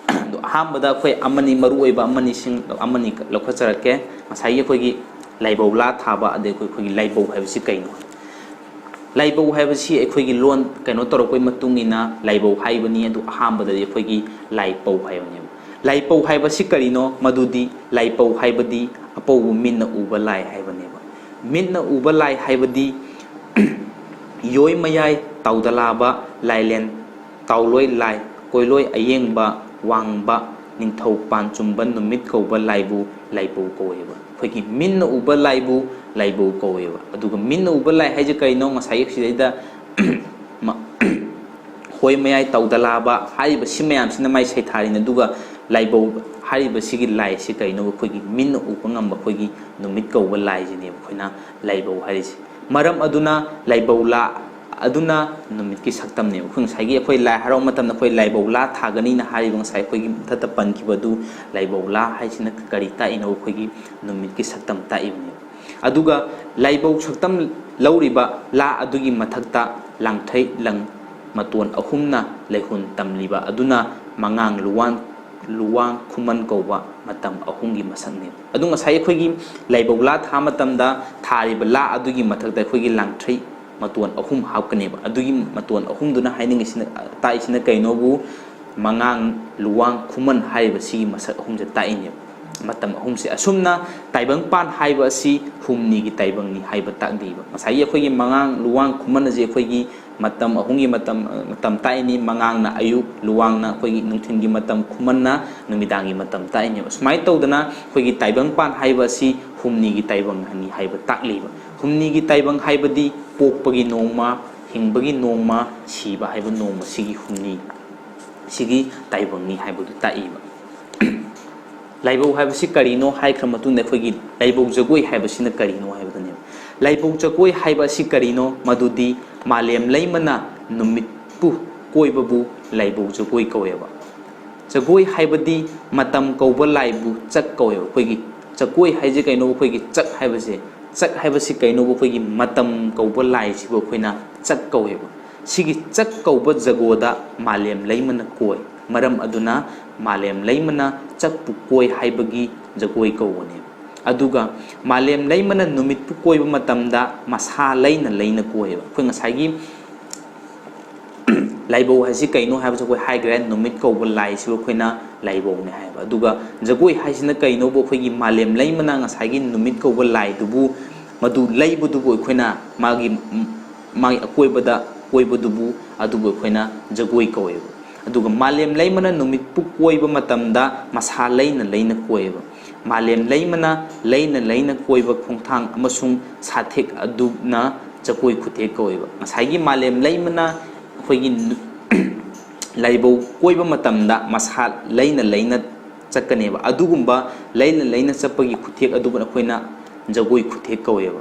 ꯑꯗꯣ ꯑꯍꯥꯟꯕꯗ ꯑꯩꯈꯣꯏ ꯑꯃꯅꯤ, ꯃꯔꯨꯑꯣꯏꯕ ꯑꯃꯅꯤꯁꯤꯡ, ꯑꯃꯅꯤ ꯂꯧꯈꯠꯆꯔꯛꯀꯦ꯫ ꯉꯁꯥꯏꯒꯤ ꯑꯩꯈꯣꯏꯒꯤ ꯂꯥꯏꯕꯧ ꯂꯥ ꯊꯥꯕ, ꯑꯗꯩ ꯑꯩꯈꯣꯏ, ꯑꯩꯈꯣꯏꯒꯤ ꯂꯥꯏꯕꯧ ꯍꯥꯏꯕꯁꯤ ꯀꯩꯅꯣ? ꯂꯥꯏꯕꯧ ꯍꯥꯏꯕꯁꯤ ꯑꯩꯈꯣꯏꯒꯤ ꯂꯣꯟ ꯀꯩꯅꯣ ꯇꯧꯔꯛꯄꯩ ꯃꯇꯨꯡ ꯏꯟꯅ ꯂꯥꯏꯕꯧ ꯍꯥꯏꯕꯅꯤ꯫ ꯑꯗꯨ ꯑꯍꯥꯟꯕꯗꯗꯤ ꯑꯩꯈꯣꯏꯒꯤ ꯂꯥꯏꯄꯧ ꯍꯥꯏꯕꯅꯦꯕ꯫ ꯂꯥꯏꯄꯧ ꯍꯥꯏꯕꯁꯤ ꯀꯔꯤꯅꯣ? ꯃꯗꯨꯗꯤ ꯂꯥꯏꯄꯧ ꯍꯥꯏꯕꯗꯤ ꯑꯄꯧꯕ ꯃꯤꯠꯅ ꯎꯕ ꯂꯥꯏ ꯍꯥꯏꯕꯅꯦꯕ꯫ ꯃꯤꯠꯅ ꯎꯕ ꯂꯥꯏ ꯍꯥꯏꯕꯗꯤ ꯌꯣꯏ ꯃꯌꯥꯏ ꯇꯥꯎꯗꯂꯥꯕ ꯂꯥꯏꯂꯦꯟ ꯇꯥꯎꯂꯣꯏ ꯂꯥꯏ, ꯀꯣꯏꯂꯣꯏ ꯑꯌꯦꯡꯕ, ꯋꯥꯡꯕ, ꯅꯤꯡꯊꯧ ꯄꯥꯟ ꯆꯨꯝꯕ ꯅꯨꯃꯤꯠ ꯀꯧꯕ ꯂꯥꯏꯕꯨ ꯂꯥꯏꯕꯧ ꯀꯧꯋꯦꯕ꯫ ꯑꯩꯈꯣꯏꯒꯤ ꯃꯤꯠꯅ ꯎꯕ ꯂꯥꯏꯕꯨ ꯂꯥꯏꯕꯧ ꯀꯧꯋꯦꯕ꯫ ꯑꯗꯨꯒ ꯃꯤꯠꯅ ꯎꯕ ꯂꯥꯏ ꯍꯥꯏꯁꯦ ꯀꯩꯅꯣ? ꯉꯁꯥꯏꯒꯤ ꯁꯤꯗꯩꯗ ꯃ-, ꯍꯣꯏ ꯃꯌꯥꯏ ꯇꯧꯗꯂꯥꯕ ꯍꯥꯏꯔꯤꯕ ꯁꯤ ꯃꯌꯥꯝꯁꯤꯅ ꯃꯥꯏ ꯁꯩꯊꯥꯔꯤꯅꯤ꯫ ꯑꯗꯨꯒ ꯂꯥꯏꯕꯧ ꯍꯥꯏꯔꯤꯕ ꯁꯤꯒꯤ ꯂꯥꯏꯁꯤ ꯀꯩꯅꯣ? ꯑꯩꯈꯣꯏꯒꯤ ꯃꯤꯠꯅ ꯎꯕ ꯉꯝꯕ ꯑꯩꯈꯣꯏꯒꯤ ꯅꯨꯃꯤꯠ ꯀꯧꯕ ꯂꯥꯏꯁꯤꯅꯦꯕ ꯑꯩꯈꯣꯏꯅ ꯂꯥꯏꯕꯧ ꯍꯥꯏꯔꯤꯁꯦ꯫ ꯃꯔꯝ ꯑꯗꯨꯅ ꯂꯥꯏꯕꯧ ꯂꯥ ꯑꯗꯨꯅ ꯅꯨꯃꯤꯠꯀꯤ ꯁꯛꯇꯝꯅꯦꯕ꯫ ꯑꯩꯈꯣꯏ ꯉꯁꯥꯏꯒꯤ ꯑꯩꯈꯣꯏ ꯂꯥꯏ ꯍꯔꯥꯎ ꯃꯇꯝꯗ ꯑꯩꯈꯣꯏ ꯂꯥꯏꯕꯧ ꯂꯥ ꯊꯥꯒꯅꯤꯅ ꯍꯥꯏꯔꯤꯕ ꯉꯁꯥꯏ ꯑꯩꯈꯣꯏꯒꯤ ꯃꯊꯛꯇ ꯄꯟꯈꯤꯕ ꯑꯗꯨ, ꯂꯥꯏꯕꯧ ꯂꯥ ꯍꯥꯏꯁꯤꯅ ꯀꯔꯤ ꯇꯥꯛꯏꯅꯣ? ꯑꯩꯈꯣꯏꯒꯤ ꯅꯨꯃꯤꯠꯀꯤ ꯁꯛꯇꯝ ꯇꯥꯛꯏꯕꯅꯦꯕ꯫ ꯑꯗꯨꯒ ꯂꯥꯏꯕꯧ ꯁꯛꯇꯝ ꯂꯧꯔꯤꯕ ꯂꯥ ꯑꯗꯨꯒꯤ ꯃꯊꯛꯇ ꯂꯥꯡꯊ꯭ꯔꯩ ꯂꯪ ꯃꯇꯣꯟ ꯑꯍꯨꯝꯅ ꯂꯩꯍꯨꯟ ꯇꯝꯂꯤꯕ ꯑꯗꯨꯅ ꯃꯉꯥꯡ ꯂꯨꯋꯥꯡ, ꯂꯨꯋꯥꯡ ꯈꯨꯃꯟ ꯀꯧꯕ ꯃꯇꯝ ꯑꯍꯨꯝꯒꯤ ꯃꯁꯛꯅꯦꯕ꯫ ꯑꯗꯨ ꯉꯁꯥꯏ ꯑꯩꯈꯣꯏꯒꯤ ꯂꯥꯏꯕꯧ ꯂꯥ ꯊꯥ ꯃꯇꯝꯗ ꯊꯥꯔꯤꯕ ꯂꯥ ꯑꯗꯨꯒꯤ ꯃꯊꯛꯇ ꯑꯩꯈꯣꯏꯒꯤ ꯂꯥꯡꯊ꯭ꯔꯩ ꯃꯇꯣꯟ ꯑꯍꯨꯝ ꯍꯥꯞꯀꯅꯦꯕ꯫ ꯑꯗꯨꯒꯤ ꯃꯇꯣꯟ ꯑꯍꯨꯝꯗꯨꯅ ꯍꯥꯏꯅꯤꯡꯉꯤꯁꯤꯅ, ꯇꯥꯛꯏꯁꯤꯅ ꯀꯩꯅꯣꯕꯨ, ꯃꯉꯥꯡ, ꯂꯨꯋꯥꯡ, ꯈꯨꯃꯟ ꯍꯥꯏꯔꯤꯕ ꯁꯤꯒꯤ ꯃꯁꯛ ꯑꯍꯨꯝꯁꯦ ꯇꯥꯛꯏꯅꯦꯕ꯫ ꯃꯇꯝ ꯑꯍꯨꯝꯁꯦ ꯑꯁꯨꯝꯅ ꯇꯥꯏꯕꯪꯄꯥꯟ ꯍꯥꯏꯕ ꯑꯁꯤ ꯍꯨꯝꯅꯤꯒꯤ ꯇꯥꯏꯕꯪꯅꯤ ꯍꯥꯏꯕ ꯇꯥꯛꯂꯤꯕ꯫ ꯉꯁꯥꯏꯒꯤ ꯑꯩꯈꯣꯏꯒꯤ ꯃꯉꯥꯡ, ꯂꯨꯋꯥꯡ, ꯈꯨꯃꯟ ꯑꯁꯤ ꯑꯩꯈꯣꯏꯒꯤ ꯃꯇꯝ ꯑꯍꯨꯝꯒꯤ ꯃꯇꯝ, ꯃꯇꯝ ꯇꯥꯛꯏꯅꯤ꯫ ꯃꯉꯥꯡꯅ ꯑꯌꯨꯛ, ꯂꯨꯋꯥꯡꯅ ꯑꯩꯈꯣꯏꯒꯤ ꯅꯨꯡꯊꯤꯜꯒꯤ ꯃꯇꯝ, ꯈꯨꯃꯟꯅ ꯅꯨꯃꯤꯗꯥꯡꯒꯤ ꯃꯇꯝ ꯇꯥꯛꯏꯅꯦꯕ꯫ ꯁꯨꯃꯥꯏꯅ ꯇꯧꯗꯅ ꯑꯩꯈꯣꯏꯒꯤ ꯇꯥꯏꯕꯪꯄꯥꯟ ꯍꯥꯏꯕ ꯑꯁꯤ ꯍꯨꯝꯅꯤꯒꯤ ꯇꯥꯏꯕꯪꯅꯤ ꯍꯥꯏꯕ ꯇꯥꯛꯂꯤꯕ꯫ ꯍꯨꯝꯅꯤꯒꯤ ꯇꯥꯏꯕꯪ ꯍꯥꯏꯕꯗꯤ ꯄꯣꯛꯄꯒꯤ ꯅꯣꯡꯃ, ꯍꯤꯡꯕꯒꯤ ꯅꯣꯡꯃ, ꯁꯤꯕ ꯍꯥꯏꯕ ꯅꯣꯡꯃ, ꯁꯤꯒꯤ ꯍꯨꯝꯅꯤ, ꯁꯤꯒꯤ ꯇꯥꯏꯕꯪꯅꯤ ꯍꯥꯏꯕꯗꯨ ꯇꯥꯛꯏꯕ꯫ ꯂꯥꯏꯕꯧ ꯍꯥꯏꯕꯁꯤ ꯀꯔꯤꯅꯣ ꯍꯥꯏꯈ꯭ꯔ ꯃꯇꯨꯡꯗ ꯑꯩꯈꯣꯏꯒꯤ ꯂꯥꯏꯕꯧ ꯖꯒꯣꯏ ꯍꯥꯏꯕꯁꯤꯅ ꯀꯔꯤꯅꯣ ꯍꯥꯏꯕꯗꯨꯅꯦꯕ꯫ ꯂꯥꯏꯕꯧ ꯖꯒꯣꯏ ꯍꯥꯏꯕ ꯑꯁꯤ ꯀꯔꯤꯅꯣ? ꯃꯗꯨꯗꯤ ꯃꯥꯂꯦꯝ ꯂꯩꯃꯅ ꯅꯨꯃꯤꯠꯄꯨ ꯀꯣꯏꯕꯕꯨ ꯂꯥꯏꯕꯧ ꯖꯒꯣꯏ ꯀꯧꯋꯦꯕ꯫ ꯖꯒꯣꯏ ꯍꯥꯏꯕꯗꯤ ꯃꯇꯝ ꯀꯧꯕ ꯂꯥꯏꯕꯨ ꯆꯛ ꯀꯧꯋꯦꯕ꯫ ꯑꯩꯈꯣꯏꯒꯤ ꯖꯒꯣꯏ ꯍꯥꯏꯁꯦ ꯀꯩꯅꯣ? ꯑꯩꯈꯣꯏꯒꯤ ꯆꯛ ꯍꯥꯏꯕꯁꯦ, ꯆꯛ ꯍꯥꯏꯕꯁꯤ ꯀꯩꯅꯣꯕ? ꯑꯩꯈꯣꯏꯒꯤ ꯃꯇꯝ ꯀꯧꯕ ꯂꯥꯏꯁꯤꯕꯨ ꯑꯩꯈꯣꯏꯅ ꯆꯛ ꯀꯧꯋꯦꯕ꯫ ꯁꯤꯒꯤ ꯆꯛ ꯀꯧꯕ ꯖꯒꯣꯗ ꯃꯥꯂꯦꯝ ꯂꯩꯃꯅ ꯀꯣꯏ꯫ ꯃꯔꯝ ꯑꯗꯨꯅ ꯃꯥꯂꯦꯝ ꯂꯩꯃꯅ ꯆꯛꯄꯨ ꯀꯣꯏ ꯍꯥꯏꯕꯒꯤ ꯖꯒꯣꯏ ꯀꯧꯕꯅꯦꯕ꯫ ꯑꯗꯨꯒ ꯃꯥꯂꯦꯝ ꯂꯩꯃꯅ ꯅꯨꯃꯤꯠꯄꯨ ꯀꯣꯏꯕ ꯃꯇꯝꯗ ꯃꯁꯥ ꯂꯩꯅ ꯂꯩꯅ ꯀꯣꯏꯌꯦꯕ꯫ ꯑꯩꯈꯣꯏ ꯉꯁꯥꯏꯒꯤ ꯂꯥꯏꯕꯧ ꯍꯥꯏꯁꯤ ꯀꯩꯅꯣ ꯍꯥꯏꯕꯁꯤ ꯑꯩꯈꯣꯏ ꯍꯥꯏꯈ꯭ꯔꯦ, ꯅꯨꯃꯤꯠ ꯀꯧꯕ ꯂꯥꯏꯁꯤꯕꯨ ꯑꯩꯈꯣꯏꯅ ꯂꯥꯏꯕꯧꯅꯦ ꯍꯥꯏꯕ꯫ ꯑꯗꯨꯒ ꯖꯒꯣꯏ ꯍꯥꯏꯁꯤꯅ ꯀꯩꯅꯣꯕꯨ? ꯑꯩꯈꯣꯏꯒꯤ ꯃꯥꯂꯦꯝ ꯂꯩꯃꯅ ꯉꯁꯥꯏꯒꯤ ꯅꯨꯃꯤꯠ ꯀꯧꯕ ꯂꯥꯏꯗꯨꯕꯨ, ꯃꯗꯨ ꯂꯩꯕꯗꯨꯕꯨ ꯑꯩꯈꯣꯏꯅ ꯃꯥꯒꯤ, ꯃꯥꯒꯤ ꯑꯀꯣꯏꯕꯗ ꯀꯣꯏꯕꯗꯨꯕꯨ, ꯑꯗꯨꯕꯨ ꯑꯩꯈꯣꯏꯅ ꯖꯒꯣꯏ ꯀꯧꯋꯦꯕ꯫ ꯑꯗꯨꯒ ꯃꯥꯂꯦꯝ ꯂꯩꯃꯅ ꯅꯨꯃꯤꯠꯄꯨ ꯀꯣꯏꯕ ꯃꯇꯝꯗ ꯃꯁꯥ ꯂꯩꯅ ꯂꯩꯅ ꯀꯣꯏꯌꯦꯕ꯫ ꯃꯥꯂꯦꯝ ꯂꯩꯃꯅ ꯂꯩꯅ ꯂꯩꯅ ꯀꯣꯏꯕ ꯈꯣꯡꯊꯥꯡ ꯑꯃꯁꯨꯡ ꯁꯥꯊꯦꯛ ꯑꯗꯨꯅ ꯖꯒꯣꯏ ꯈꯨꯊꯦꯛ ꯀꯧꯋꯦꯕ꯫ ꯉꯁꯥꯏꯒꯤ ꯃꯥꯂꯦꯝ ꯂꯩꯃꯅ ꯑꯩꯈꯣꯏꯒꯤ ꯂꯥꯏꯕꯧ ꯀꯣꯏꯕ ꯃꯇꯝꯗ ꯃꯁꯥ ꯂꯩꯅ ꯂꯩꯅ ꯆꯠꯀꯅꯦꯕ꯫ ꯑꯗꯨꯒꯨꯝꯕ ꯂꯩꯅ ꯂꯩꯅ ꯆꯠꯄꯒꯤ ꯈꯨꯊꯦꯛ ꯑꯗꯨꯕꯨ ꯑꯩꯈꯣꯏꯅ ꯖꯒꯣꯏ ꯈꯨꯊꯦꯛ ꯀꯧꯋꯦꯕ꯫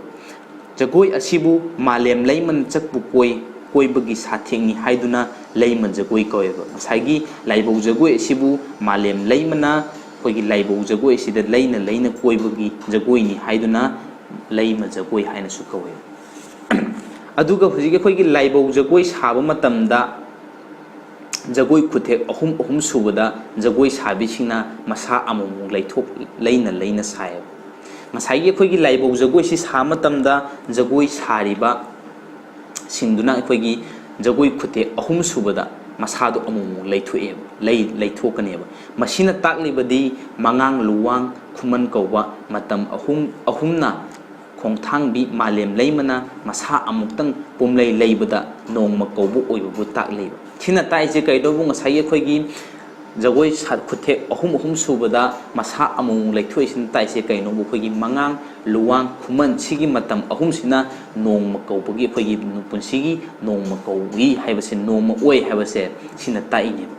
ꯖꯒꯣꯏ ꯑꯁꯤꯕꯨ ꯃꯥꯂꯦꯝ ꯂꯩꯃꯅ ꯆꯠꯄꯨ ꯀꯣꯏ, ꯀꯣꯏꯕꯒꯤ ꯁꯥꯊꯦꯡꯅꯤ ꯍꯥꯏꯗꯨꯅ ꯂꯩꯃ ꯖꯒꯣꯏ ꯀꯧꯋꯦꯕ꯫ ꯉꯁꯥꯏꯒꯤ ꯂꯥꯏꯕꯧ ꯖꯒꯣꯏ ꯑꯁꯤꯕꯨ ꯃꯥꯂꯦꯝ ꯂꯩꯃꯅ, ꯑꯩꯈꯣꯏꯒꯤ ꯂꯥꯏꯕꯧ ꯖꯒꯣꯏ ꯑꯁꯤꯗ ꯂꯩꯅ ꯂꯩꯅ ꯀꯣꯏꯕꯒꯤ ꯖꯒꯣꯏꯅꯤ ꯍꯥꯏꯗꯨꯅ ꯂꯩꯃ ꯖꯒꯣꯏ ꯍꯥꯏꯅꯁꯨ ꯀꯧꯋꯦ꯫ ꯑꯗꯨꯒ ꯍꯧꯖꯤꯛ ꯑꯩꯈꯣꯏꯒꯤ ꯂꯥꯏꯕꯧ ꯖꯒꯣꯏ ꯁꯥꯕ ꯃꯇꯝꯗ ꯖꯒꯣꯏ ꯈꯨꯊꯦꯛ ꯑꯍꯨꯝ, ꯑꯍꯨꯝ ꯁꯨꯕꯗ ꯖꯒꯣꯏ ꯁꯥꯕꯤꯁꯤꯡꯅ ꯃꯁꯥ ꯑꯃꯨꯛꯃꯨꯛ ꯂꯩꯊꯣꯛ, ꯂꯩꯅ ꯂꯩꯅ ꯁꯥꯏꯌꯦꯕ꯫ ꯉꯁꯥꯏꯒꯤ ꯑꯩꯈꯣꯏꯒꯤ ꯂꯥꯏꯕꯧ ꯖꯒꯣꯏꯁꯤ ꯁꯥꯕ ꯃꯇꯝꯗ ꯖꯒꯣꯏ ꯁꯥꯔꯤꯕ ꯁꯤꯡꯗꯨꯅ ꯑꯩꯈꯣꯏꯒꯤ ꯖꯒꯣꯏ ꯈꯨꯊꯦꯛ ꯑꯍꯨꯝ ꯁꯨꯕꯗ ꯃꯁꯥꯗꯣ ꯑꯃꯨꯛꯃꯨꯛ ꯂꯩꯊꯣꯛꯑꯦꯕ, ꯂꯩ, ꯂꯩꯊꯣꯛꯀꯅꯦꯕ꯫ ꯃꯁꯤꯅ ꯇꯥꯛꯂꯤꯕꯗꯤ ꯃꯉꯥꯡ, ꯂꯨꯋꯥꯡ, ꯈꯨꯃꯟ ꯀꯧꯕ ꯃꯇꯝ ꯑꯍꯨꯝ, ꯑꯍꯨꯝꯅ ꯈꯣꯡꯊꯥꯡꯕꯤ ꯃꯥꯂꯦꯝ ꯂꯩꯃꯅ ꯃꯁꯥ ꯑꯃꯨꯛꯇꯪ ꯄꯨꯝꯂꯩ ꯂꯩꯕꯗ ꯅꯣꯡꯃ ꯀꯧꯕ ꯑꯣꯏꯕꯕꯨ ꯇꯥꯛꯂꯤꯕ꯫ ꯁꯤꯅ ꯇꯥꯛꯏꯁꯦ ꯀꯩꯗꯧꯕ? ꯉꯁꯥꯏꯒꯤ ꯑꯩꯈꯣꯏꯒꯤ ꯖꯒꯣꯏ ꯁꯥ-, ꯈꯨꯊꯦꯛ ꯑꯍꯨꯝ, ꯑꯍꯨꯝ ꯁꯨꯕꯗ ꯃꯁꯥ ꯑꯃꯨꯛꯃꯨꯛ ꯂꯩꯊꯣꯛꯏꯁꯤꯅ ꯇꯥꯛꯏꯁꯦ ꯀꯩꯅꯣꯕꯨ? ꯑꯩꯈꯣꯏꯒꯤ ꯃꯉꯥꯡ, ꯂꯨꯋꯥꯡ, ꯈꯨꯃꯟ ꯁꯤꯒꯤ ꯃꯇꯝ ꯑꯍꯨꯝꯁꯤꯅ ꯅꯣꯡꯃ ꯀꯧꯕꯒꯤ, ꯑꯩꯈꯣꯏꯒꯤ ꯄꯨꯟꯁꯤꯒꯤ ꯅꯣꯡꯃ ꯀꯧꯏ ꯍꯥꯏꯕꯁꯦ, ꯅꯣꯡꯃ ꯑꯣꯏ ꯍꯥꯏꯕꯁꯦ ꯁꯤꯅ ꯇꯥꯛꯏꯅꯦꯕ꯫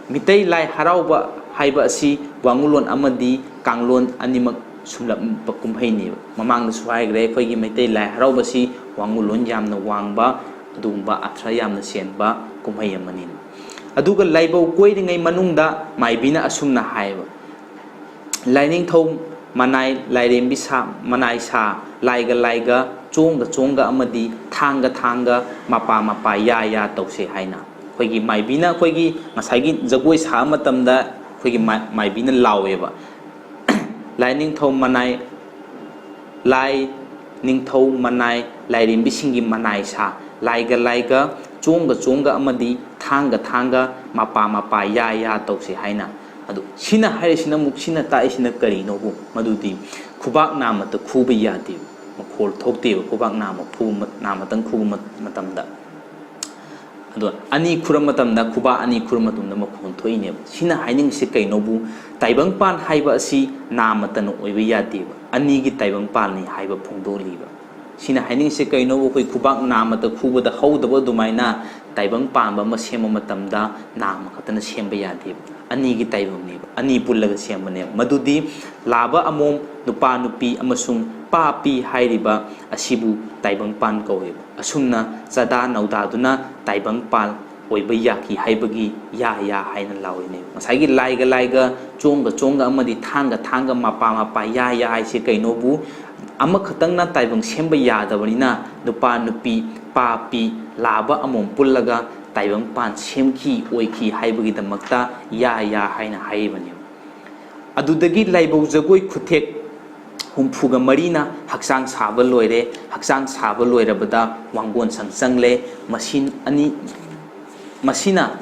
ꯃꯤꯇꯩ ꯂꯥꯏ ꯍꯔꯥꯎꯕ ꯍꯥꯏꯕ ꯑꯁꯤ ꯋꯥꯉꯨꯂꯣꯟ ꯑꯃꯗꯤ ꯀꯥꯡꯂꯣꯟ ꯑꯅꯤꯃꯛ ꯁꯨꯝꯂꯞꯄ ꯀꯨꯝꯍꯩꯅꯦꯕ꯫ ꯃꯃꯥꯡꯗꯁꯨ ꯍꯥꯏꯈ꯭ꯔꯦ, ꯑꯩꯈꯣꯏꯒꯤ ꯃꯩꯇꯩ ꯂꯥꯏ ꯍꯔꯥꯎꯕꯁꯤ ꯋꯥꯉꯨꯂꯣꯟ ꯌꯥꯝꯅ ꯋꯥꯡꯕ, ꯑꯗꯨꯒꯨꯝꯕ ꯑꯔꯊ ꯌꯥꯝꯅ ꯆꯦꯟꯕ ꯀꯨꯝꯍꯩ ꯑꯃꯅꯤ꯫ ꯑꯗꯨꯒ ꯂꯥꯏꯕꯧ ꯀꯣꯏꯔꯤꯉꯩ ꯃꯅꯨꯡꯗ ꯃꯥꯏꯕꯤꯅ ꯑꯁꯨꯝꯅ ꯍꯥꯏꯌꯦꯕ, "ꯂꯥꯏꯅꯤꯡꯊꯧ ꯃꯅꯥꯏ ꯂꯥꯏꯔꯦꯝꯕꯤ ꯁꯥ, ꯃꯅꯥꯏ ꯁꯥ, ꯂꯥꯏꯒ ꯂꯥꯏꯒ ꯆꯣꯡꯒ ꯆꯣꯡꯒ ꯑꯃꯗꯤ ꯊꯥꯡꯒ ꯊꯥꯡꯒ, ꯃꯄꯥ ꯃꯄꯥ ꯌꯥ ꯌꯥ ꯇꯧꯁꯦ" ꯍꯥꯏꯅ꯫ ꯑꯩꯈꯣꯏꯒꯤ ꯃꯥꯏꯕꯤꯅ, ꯑꯩꯈꯣꯏꯒꯤ ꯉꯁꯥꯏꯒꯤ ꯖꯒꯣꯏ ꯁꯥꯕ ꯃꯇꯝꯗ ꯑꯩꯈꯣꯏꯒꯤ ꯃꯥꯏ-, ꯃꯥꯏꯕꯤꯅ ꯂꯥꯎꯋꯦꯕ, "ꯂꯥꯏꯅꯤꯡꯊꯧ ꯃꯅꯥꯏ, ꯂꯥꯏ ꯅꯤꯡꯊꯧ ꯃꯅꯥꯏ ꯂꯥꯏꯔꯦꯝꯕꯤꯁꯤꯡꯒꯤ ꯃꯅꯥꯏ ꯁꯥ, ꯂꯥꯏꯒ ꯂꯥꯏꯒ ꯆꯣꯡꯒ ꯆꯣꯡꯒ ꯑꯃꯗꯤ ꯊꯥꯡꯒ ꯊꯥꯡꯒ, ꯃꯄꯥ ꯃꯄꯥ ꯌꯥ ꯌꯥ ꯇꯧꯁꯦ" ꯍꯥꯏꯅ꯫ ꯑꯗꯨ ꯁꯤꯅ ꯍꯥꯏꯔꯤꯁꯤꯅ ꯑꯃꯨꯛ, ꯁꯤꯅ ꯇꯥꯛꯏꯁꯤꯅ ꯀꯔꯤꯅꯣꯕꯨ? ꯃꯗꯨꯗꯤ ꯈꯨꯕꯥꯛ ꯅꯥꯃꯠꯇ ꯈꯨꯕ ꯌꯥꯗꯦꯕ, ꯃꯈꯣꯜ ꯊꯣꯛꯇꯦꯕ ꯈꯨꯕꯥꯛ ꯅꯥꯃ ꯈꯨꯕ ꯃ-, ꯅꯥꯃꯠꯇꯪ ꯈꯨꯕ ꯃ-, ꯃꯇꯝꯗ꯫ ꯑꯗꯣ ꯑꯅꯤ ꯈꯨꯔ ꯃꯇꯝꯗ, ꯈꯨꯕꯥꯛ ꯑꯅꯤ ꯈꯨꯔ ꯃꯇꯝꯗ ꯃꯈꯣꯟ ꯊꯣꯛꯏꯅꯦꯕ꯫ ꯁꯤꯅ ꯍꯥꯏꯅꯤꯡꯉꯤꯁꯦ ꯀꯩꯅꯣꯕꯨ? ꯇꯥꯏꯕꯪꯄꯥꯟ ꯍꯥꯏꯕ ꯑꯁꯤ ꯅꯥꯃꯠꯇꯅ ꯑꯣꯏꯕ ꯌꯥꯗꯦꯕ, ꯑꯅꯤꯒꯤ ꯇꯥꯏꯕꯪꯄꯥꯟꯅꯤ ꯍꯥꯏꯕ ꯐꯣꯡꯗꯣꯛꯂꯤꯕ꯫ ꯁꯤꯅ ꯍꯥꯏꯅꯤꯡꯉꯤꯁꯦ ꯀꯩꯅꯣꯕꯨ? ꯑꯩꯈꯣꯏ ꯈꯨꯕꯥꯛ ꯅꯥꯃꯠꯇ ꯈꯨꯕꯗ ꯍꯧꯗꯕ ꯑꯗꯨꯃꯥꯏꯅ ꯇꯥꯏꯕꯪ ꯄꯥꯟꯕ ꯑꯃ ꯁꯦꯝꯕ ꯃꯇꯝꯗ ꯅꯥ ꯑꯃꯈꯛꯇꯅ ꯁꯦꯝꯕ ꯌꯥꯗꯦꯕ, ꯑꯅꯤꯒꯤ ꯇꯥꯏꯕꯪꯅꯦꯕ, ꯑꯅꯤ ꯄꯨꯜꯂꯒ ꯁꯦꯝꯕꯅꯦꯕ꯫ ꯃꯗꯨꯗꯤ ꯂꯥꯕ ꯑꯃꯣꯝ, ꯅꯨꯄꯥ ꯅꯨꯄꯤ ꯑꯃꯁꯨꯡ ꯄꯥ ꯄꯤ ꯍꯥꯏꯔꯤꯕ ꯑꯁꯤꯕꯨ ꯇꯥꯏꯕꯪ ꯄꯥꯟ ꯀꯧꯋꯦꯕ꯫ ꯑꯁꯨꯝꯅ ꯆꯥꯗꯥ ꯅꯧꯗꯥꯗꯨꯅ ꯇꯥꯏꯕꯪ ꯄꯥꯟ ꯑꯣꯏꯕ ꯌꯥꯈꯤ ꯍꯥꯏꯕꯒꯤ ꯌꯥ ꯌꯥ ꯍꯥꯏꯅ ꯂꯥꯎꯔꯤꯅꯦꯕ꯫ ꯉꯁꯥꯏꯒꯤ ꯂꯥꯏꯒ ꯂꯥꯏꯒ, ꯆꯣꯡꯒ ꯆꯣꯡꯒ ꯑꯃꯗꯤ ꯊꯥꯡꯒ ꯊꯥꯡꯒ, ꯃꯄꯥ ꯃꯄꯥ, ꯌꯥ ꯌꯥ ꯍꯥꯏꯁꯦ ꯀꯩꯅꯣꯕꯨ, ꯑꯃꯈꯛꯇꯪꯅ ꯇꯥꯏꯕꯪ ꯁꯦꯝꯕ ꯌꯥꯗꯕꯅꯤꯅ ꯅꯨꯄꯥ ꯅꯨꯄꯤ, ꯄꯥ ꯄꯤ, ꯂꯥꯕ ꯑꯃꯣꯝ ꯄꯨꯜꯂꯒ ꯇꯥꯏꯕꯪ ꯄꯥꯟ ꯁꯦꯝꯈꯤ, ꯑꯣꯏꯈꯤ ꯍꯥꯏꯕꯒꯤꯗꯃꯛꯇ ꯌꯥ ꯌꯥ ꯍꯥꯏꯅ ꯍꯥꯏꯔꯤꯕꯅꯦꯕ꯫ ꯑꯗꯨꯗꯒꯤ ꯂꯥꯏꯕꯧ ꯖꯒꯣꯏ ꯈꯨꯊꯦꯛ ꯍꯨꯝꯐꯨꯒ ꯃꯔꯤꯅ ꯍꯛꯆꯥꯡ ꯁꯥꯕ ꯂꯣꯏꯔꯦ꯫ ꯍꯛꯆꯥꯡ ꯁꯥꯕ ꯂꯣꯏꯔꯕꯗ ꯋꯥꯡꯒꯣꯟ ꯁꯪ ꯆꯪꯂꯦ꯫ ꯃꯁꯤ ꯑꯅꯤ, ꯃꯁꯤꯅ,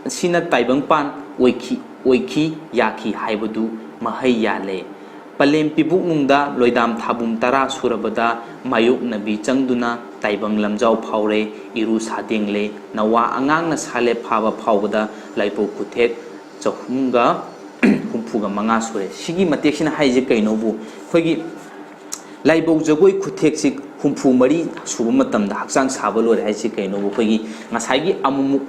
ꯁꯤꯅ ꯇꯥꯏꯕꯪꯄꯥꯟ ꯑꯣꯏꯈꯤ, ꯑꯣꯏꯈꯤ, ꯌꯥꯈꯤ ꯍꯥꯏꯕꯗꯨ ꯃꯍꯩ ꯌꯥꯜꯂꯦ꯫ ꯄꯂꯦꯝ ꯄꯤꯕꯨꯛꯅꯨꯡꯗ ꯂꯣꯏꯗꯥꯝ ꯊꯥꯕꯨꯝ ꯇꯔꯥ ꯁꯨꯔꯕꯗ ꯃꯥꯌꯣꯛꯅꯕꯤ ꯆꯪꯗꯨꯅ ꯇꯥꯏꯕꯪ ꯂꯝꯖꯥꯎ ꯐꯥꯎꯔꯦ, ꯏꯔꯨ ꯁꯥꯗꯦꯡꯂꯦ꯫ ꯅꯋꯥ ꯑꯉꯥꯡꯅ ꯁꯥꯂꯦꯞ ꯐꯥꯕ ꯐꯥꯎꯕꯗ ꯂꯥꯏꯕꯧ ꯈꯨꯊꯦꯛ ꯆꯍꯨꯝꯒ ꯍꯨꯝꯐꯨꯒ ꯃꯉꯥ ꯁꯨꯔꯦ꯫ ꯁꯤꯒꯤ ꯃꯇꯦꯛꯁꯤꯅ ꯍꯥꯏꯁꯦ ꯀꯩꯅꯣꯕꯨ, ꯑꯩꯈꯣꯏꯒꯤ ꯂꯥꯏꯕꯧ ꯖꯒꯣꯏ ꯈꯨꯊꯦꯛꯁꯤ ꯍꯨꯝꯐꯨ ꯃꯔꯤ ꯁꯨꯕ ꯃꯇꯝꯗ ꯍꯛꯆꯥꯡ ꯁꯥꯕ ꯂꯣꯏꯔꯦ ꯍꯥꯏꯁꯤ ꯀꯩꯅꯣꯕꯨ, ꯑꯩꯈꯣꯏꯒꯤ ꯉꯁꯥꯏꯒꯤ ꯑꯃꯨꯛꯃꯨꯛ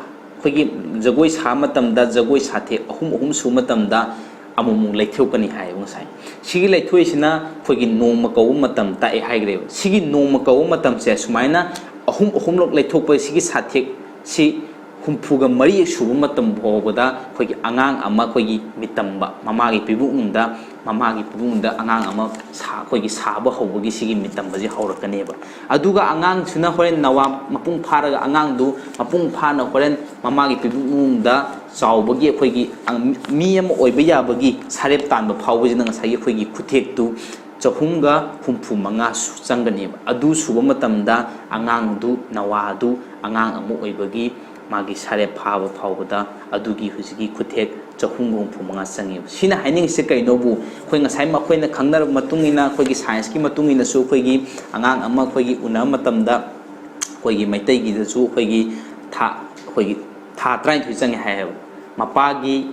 ꯑꯩꯈꯣꯏꯒꯤ ꯖꯒꯣꯏ ꯁꯥꯕ ꯃꯇꯝꯗ ꯖꯒꯣꯏ ꯁꯥꯊꯦꯛ ꯑꯍꯨꯝ ꯑꯍꯨꯝ ꯁꯨꯕ ꯃꯇꯝꯗ ꯑꯃꯨꯛꯃꯨꯛ ꯂꯩꯊꯣꯛꯀꯅꯤ ꯍꯥꯏꯌꯦꯕ꯫ ꯉꯁꯥꯏ ꯁꯤꯒꯤ ꯂꯩꯊꯣꯛꯏꯁꯤꯅ ꯑꯩꯈꯣꯏꯒꯤ ꯅꯣꯡꯃ ꯀꯧꯕ ꯃꯇꯝ ꯇꯥꯛꯑꯦ ꯍꯥꯏꯈ꯭ꯔꯦꯕ꯫ ꯁꯤꯒꯤ ꯅꯣꯡꯃ ꯀꯧꯕ ꯃꯇꯝꯁꯦ ꯁꯨꯃꯥꯏꯅ ꯑꯍꯨꯝ ꯑꯍꯨꯝꯂꯛ ꯂꯩꯊꯣꯛꯄ, ꯁꯤꯒꯤ ꯁꯥꯊꯦꯛꯁꯤ ꯍꯨꯝꯐꯨꯒ ꯃꯔꯤ ꯁꯨꯕ ꯃꯇꯝ ꯐꯥꯎꯕꯗ ꯑꯩꯈꯣꯏꯒꯤ ꯑꯉꯥꯡ ꯑꯃ ꯑꯩꯈꯣꯏꯒꯤ ꯃꯤꯇꯝꯕ, ꯃꯃꯥꯒꯤ ꯄꯤꯕꯨꯛꯅꯨꯡꯗ, ꯃꯃꯥꯒꯤ ꯄꯤꯕꯨꯛꯅꯨꯡꯗ ꯑꯉꯥꯡ ꯑꯃ ꯁꯥ-, ꯑꯩꯈꯣꯏꯒꯤ ꯁꯥꯕ ꯍꯧꯕꯒꯤ ꯁꯤꯒꯤ ꯃꯤꯇꯝꯕꯁꯤ ꯍꯧꯔꯛꯀꯅꯦꯕ꯫ ꯑꯗꯨꯒ ꯑꯉꯥꯡꯁꯤꯅ ꯍꯣꯔꯦꯟ ꯅꯋꯥ ꯃꯄꯨꯡ ꯐꯥꯔꯒ, ꯑꯉꯥꯡꯗꯨ ꯃꯄꯨꯡ ꯐꯥꯅ ꯍꯣꯔꯦꯟ ꯃꯃꯥꯒꯤ ꯄꯤꯕꯨꯛꯅꯨꯡꯗ ꯆꯥꯎꯕꯒꯤ ꯑꯩꯈꯣꯏꯒꯤ ꯑꯪ-, ꯃꯤ ꯑꯃ ꯑꯣꯏꯕ ꯌꯥꯕꯒꯤ ꯁꯥꯔꯦꯞ ꯇꯥꯟꯕ ꯐꯥꯎꯕꯁꯤꯅ ꯉꯁꯥꯏꯒꯤ ꯑꯩꯈꯣꯏꯒꯤ ꯈꯨꯊꯦꯛꯇꯨ ꯆꯍꯨꯝꯒ ꯍꯨꯝꯐꯨ ꯃꯉꯥ ꯁꯨ-, ꯆꯪꯒꯅꯦꯕ꯫ ꯑꯗꯨ ꯁꯨꯕ ꯃꯇꯝꯗ ꯑꯉꯥꯡꯗꯨ, ꯅꯋꯥꯗꯨ ꯑꯉꯥꯡ ꯑꯃ ꯑꯣꯏꯕꯒꯤ ꯃꯥꯒꯤ ꯁꯥꯔꯦꯞ ꯐꯥꯕ ꯐꯥꯎꯕꯗ ꯑꯗꯨꯒꯤ ꯍꯧꯖꯤꯛꯀꯤ ꯈꯨꯊꯦꯛ ꯆꯍꯨꯝꯒ ꯍꯨꯝꯐꯨ ꯃꯉꯥ ꯆꯪꯉꯦꯕ꯫ ꯁꯤꯅ ꯍꯥꯏꯅꯤꯡꯉꯤꯁꯦ ꯀꯩꯅꯣꯕꯨ, ꯑꯩꯈꯣꯏ ꯉꯁꯥꯏ ꯃꯈꯣꯏꯅ ꯈꯪꯅꯔꯕ ꯃꯇꯨꯡ ꯏꯟꯅ, ꯑꯩꯈꯣꯏꯒꯤ ꯁꯥꯏꯟꯁꯀꯤ ꯃꯇꯨꯡ ꯏꯟꯅꯁꯨ, ꯑꯩꯈꯣꯏꯒꯤ ꯑꯉꯥꯡ ꯑꯃ ꯑꯩꯈꯣꯏꯒꯤ ꯎꯅꯕ ꯃꯇꯝꯗ ꯑꯩꯈꯣꯏꯒꯤ ꯃꯩꯇꯩꯒꯤꯗꯁꯨ ꯑꯩꯈꯣꯏꯒꯤ ꯊꯥ, ꯑꯩꯈꯣꯏꯒꯤ ꯊꯥ ꯇꯔꯥꯅꯤꯊꯣꯏ ꯆꯪꯉꯦ ꯍꯥꯏꯌꯦꯕ꯫ ꯃꯄꯥꯒꯤ,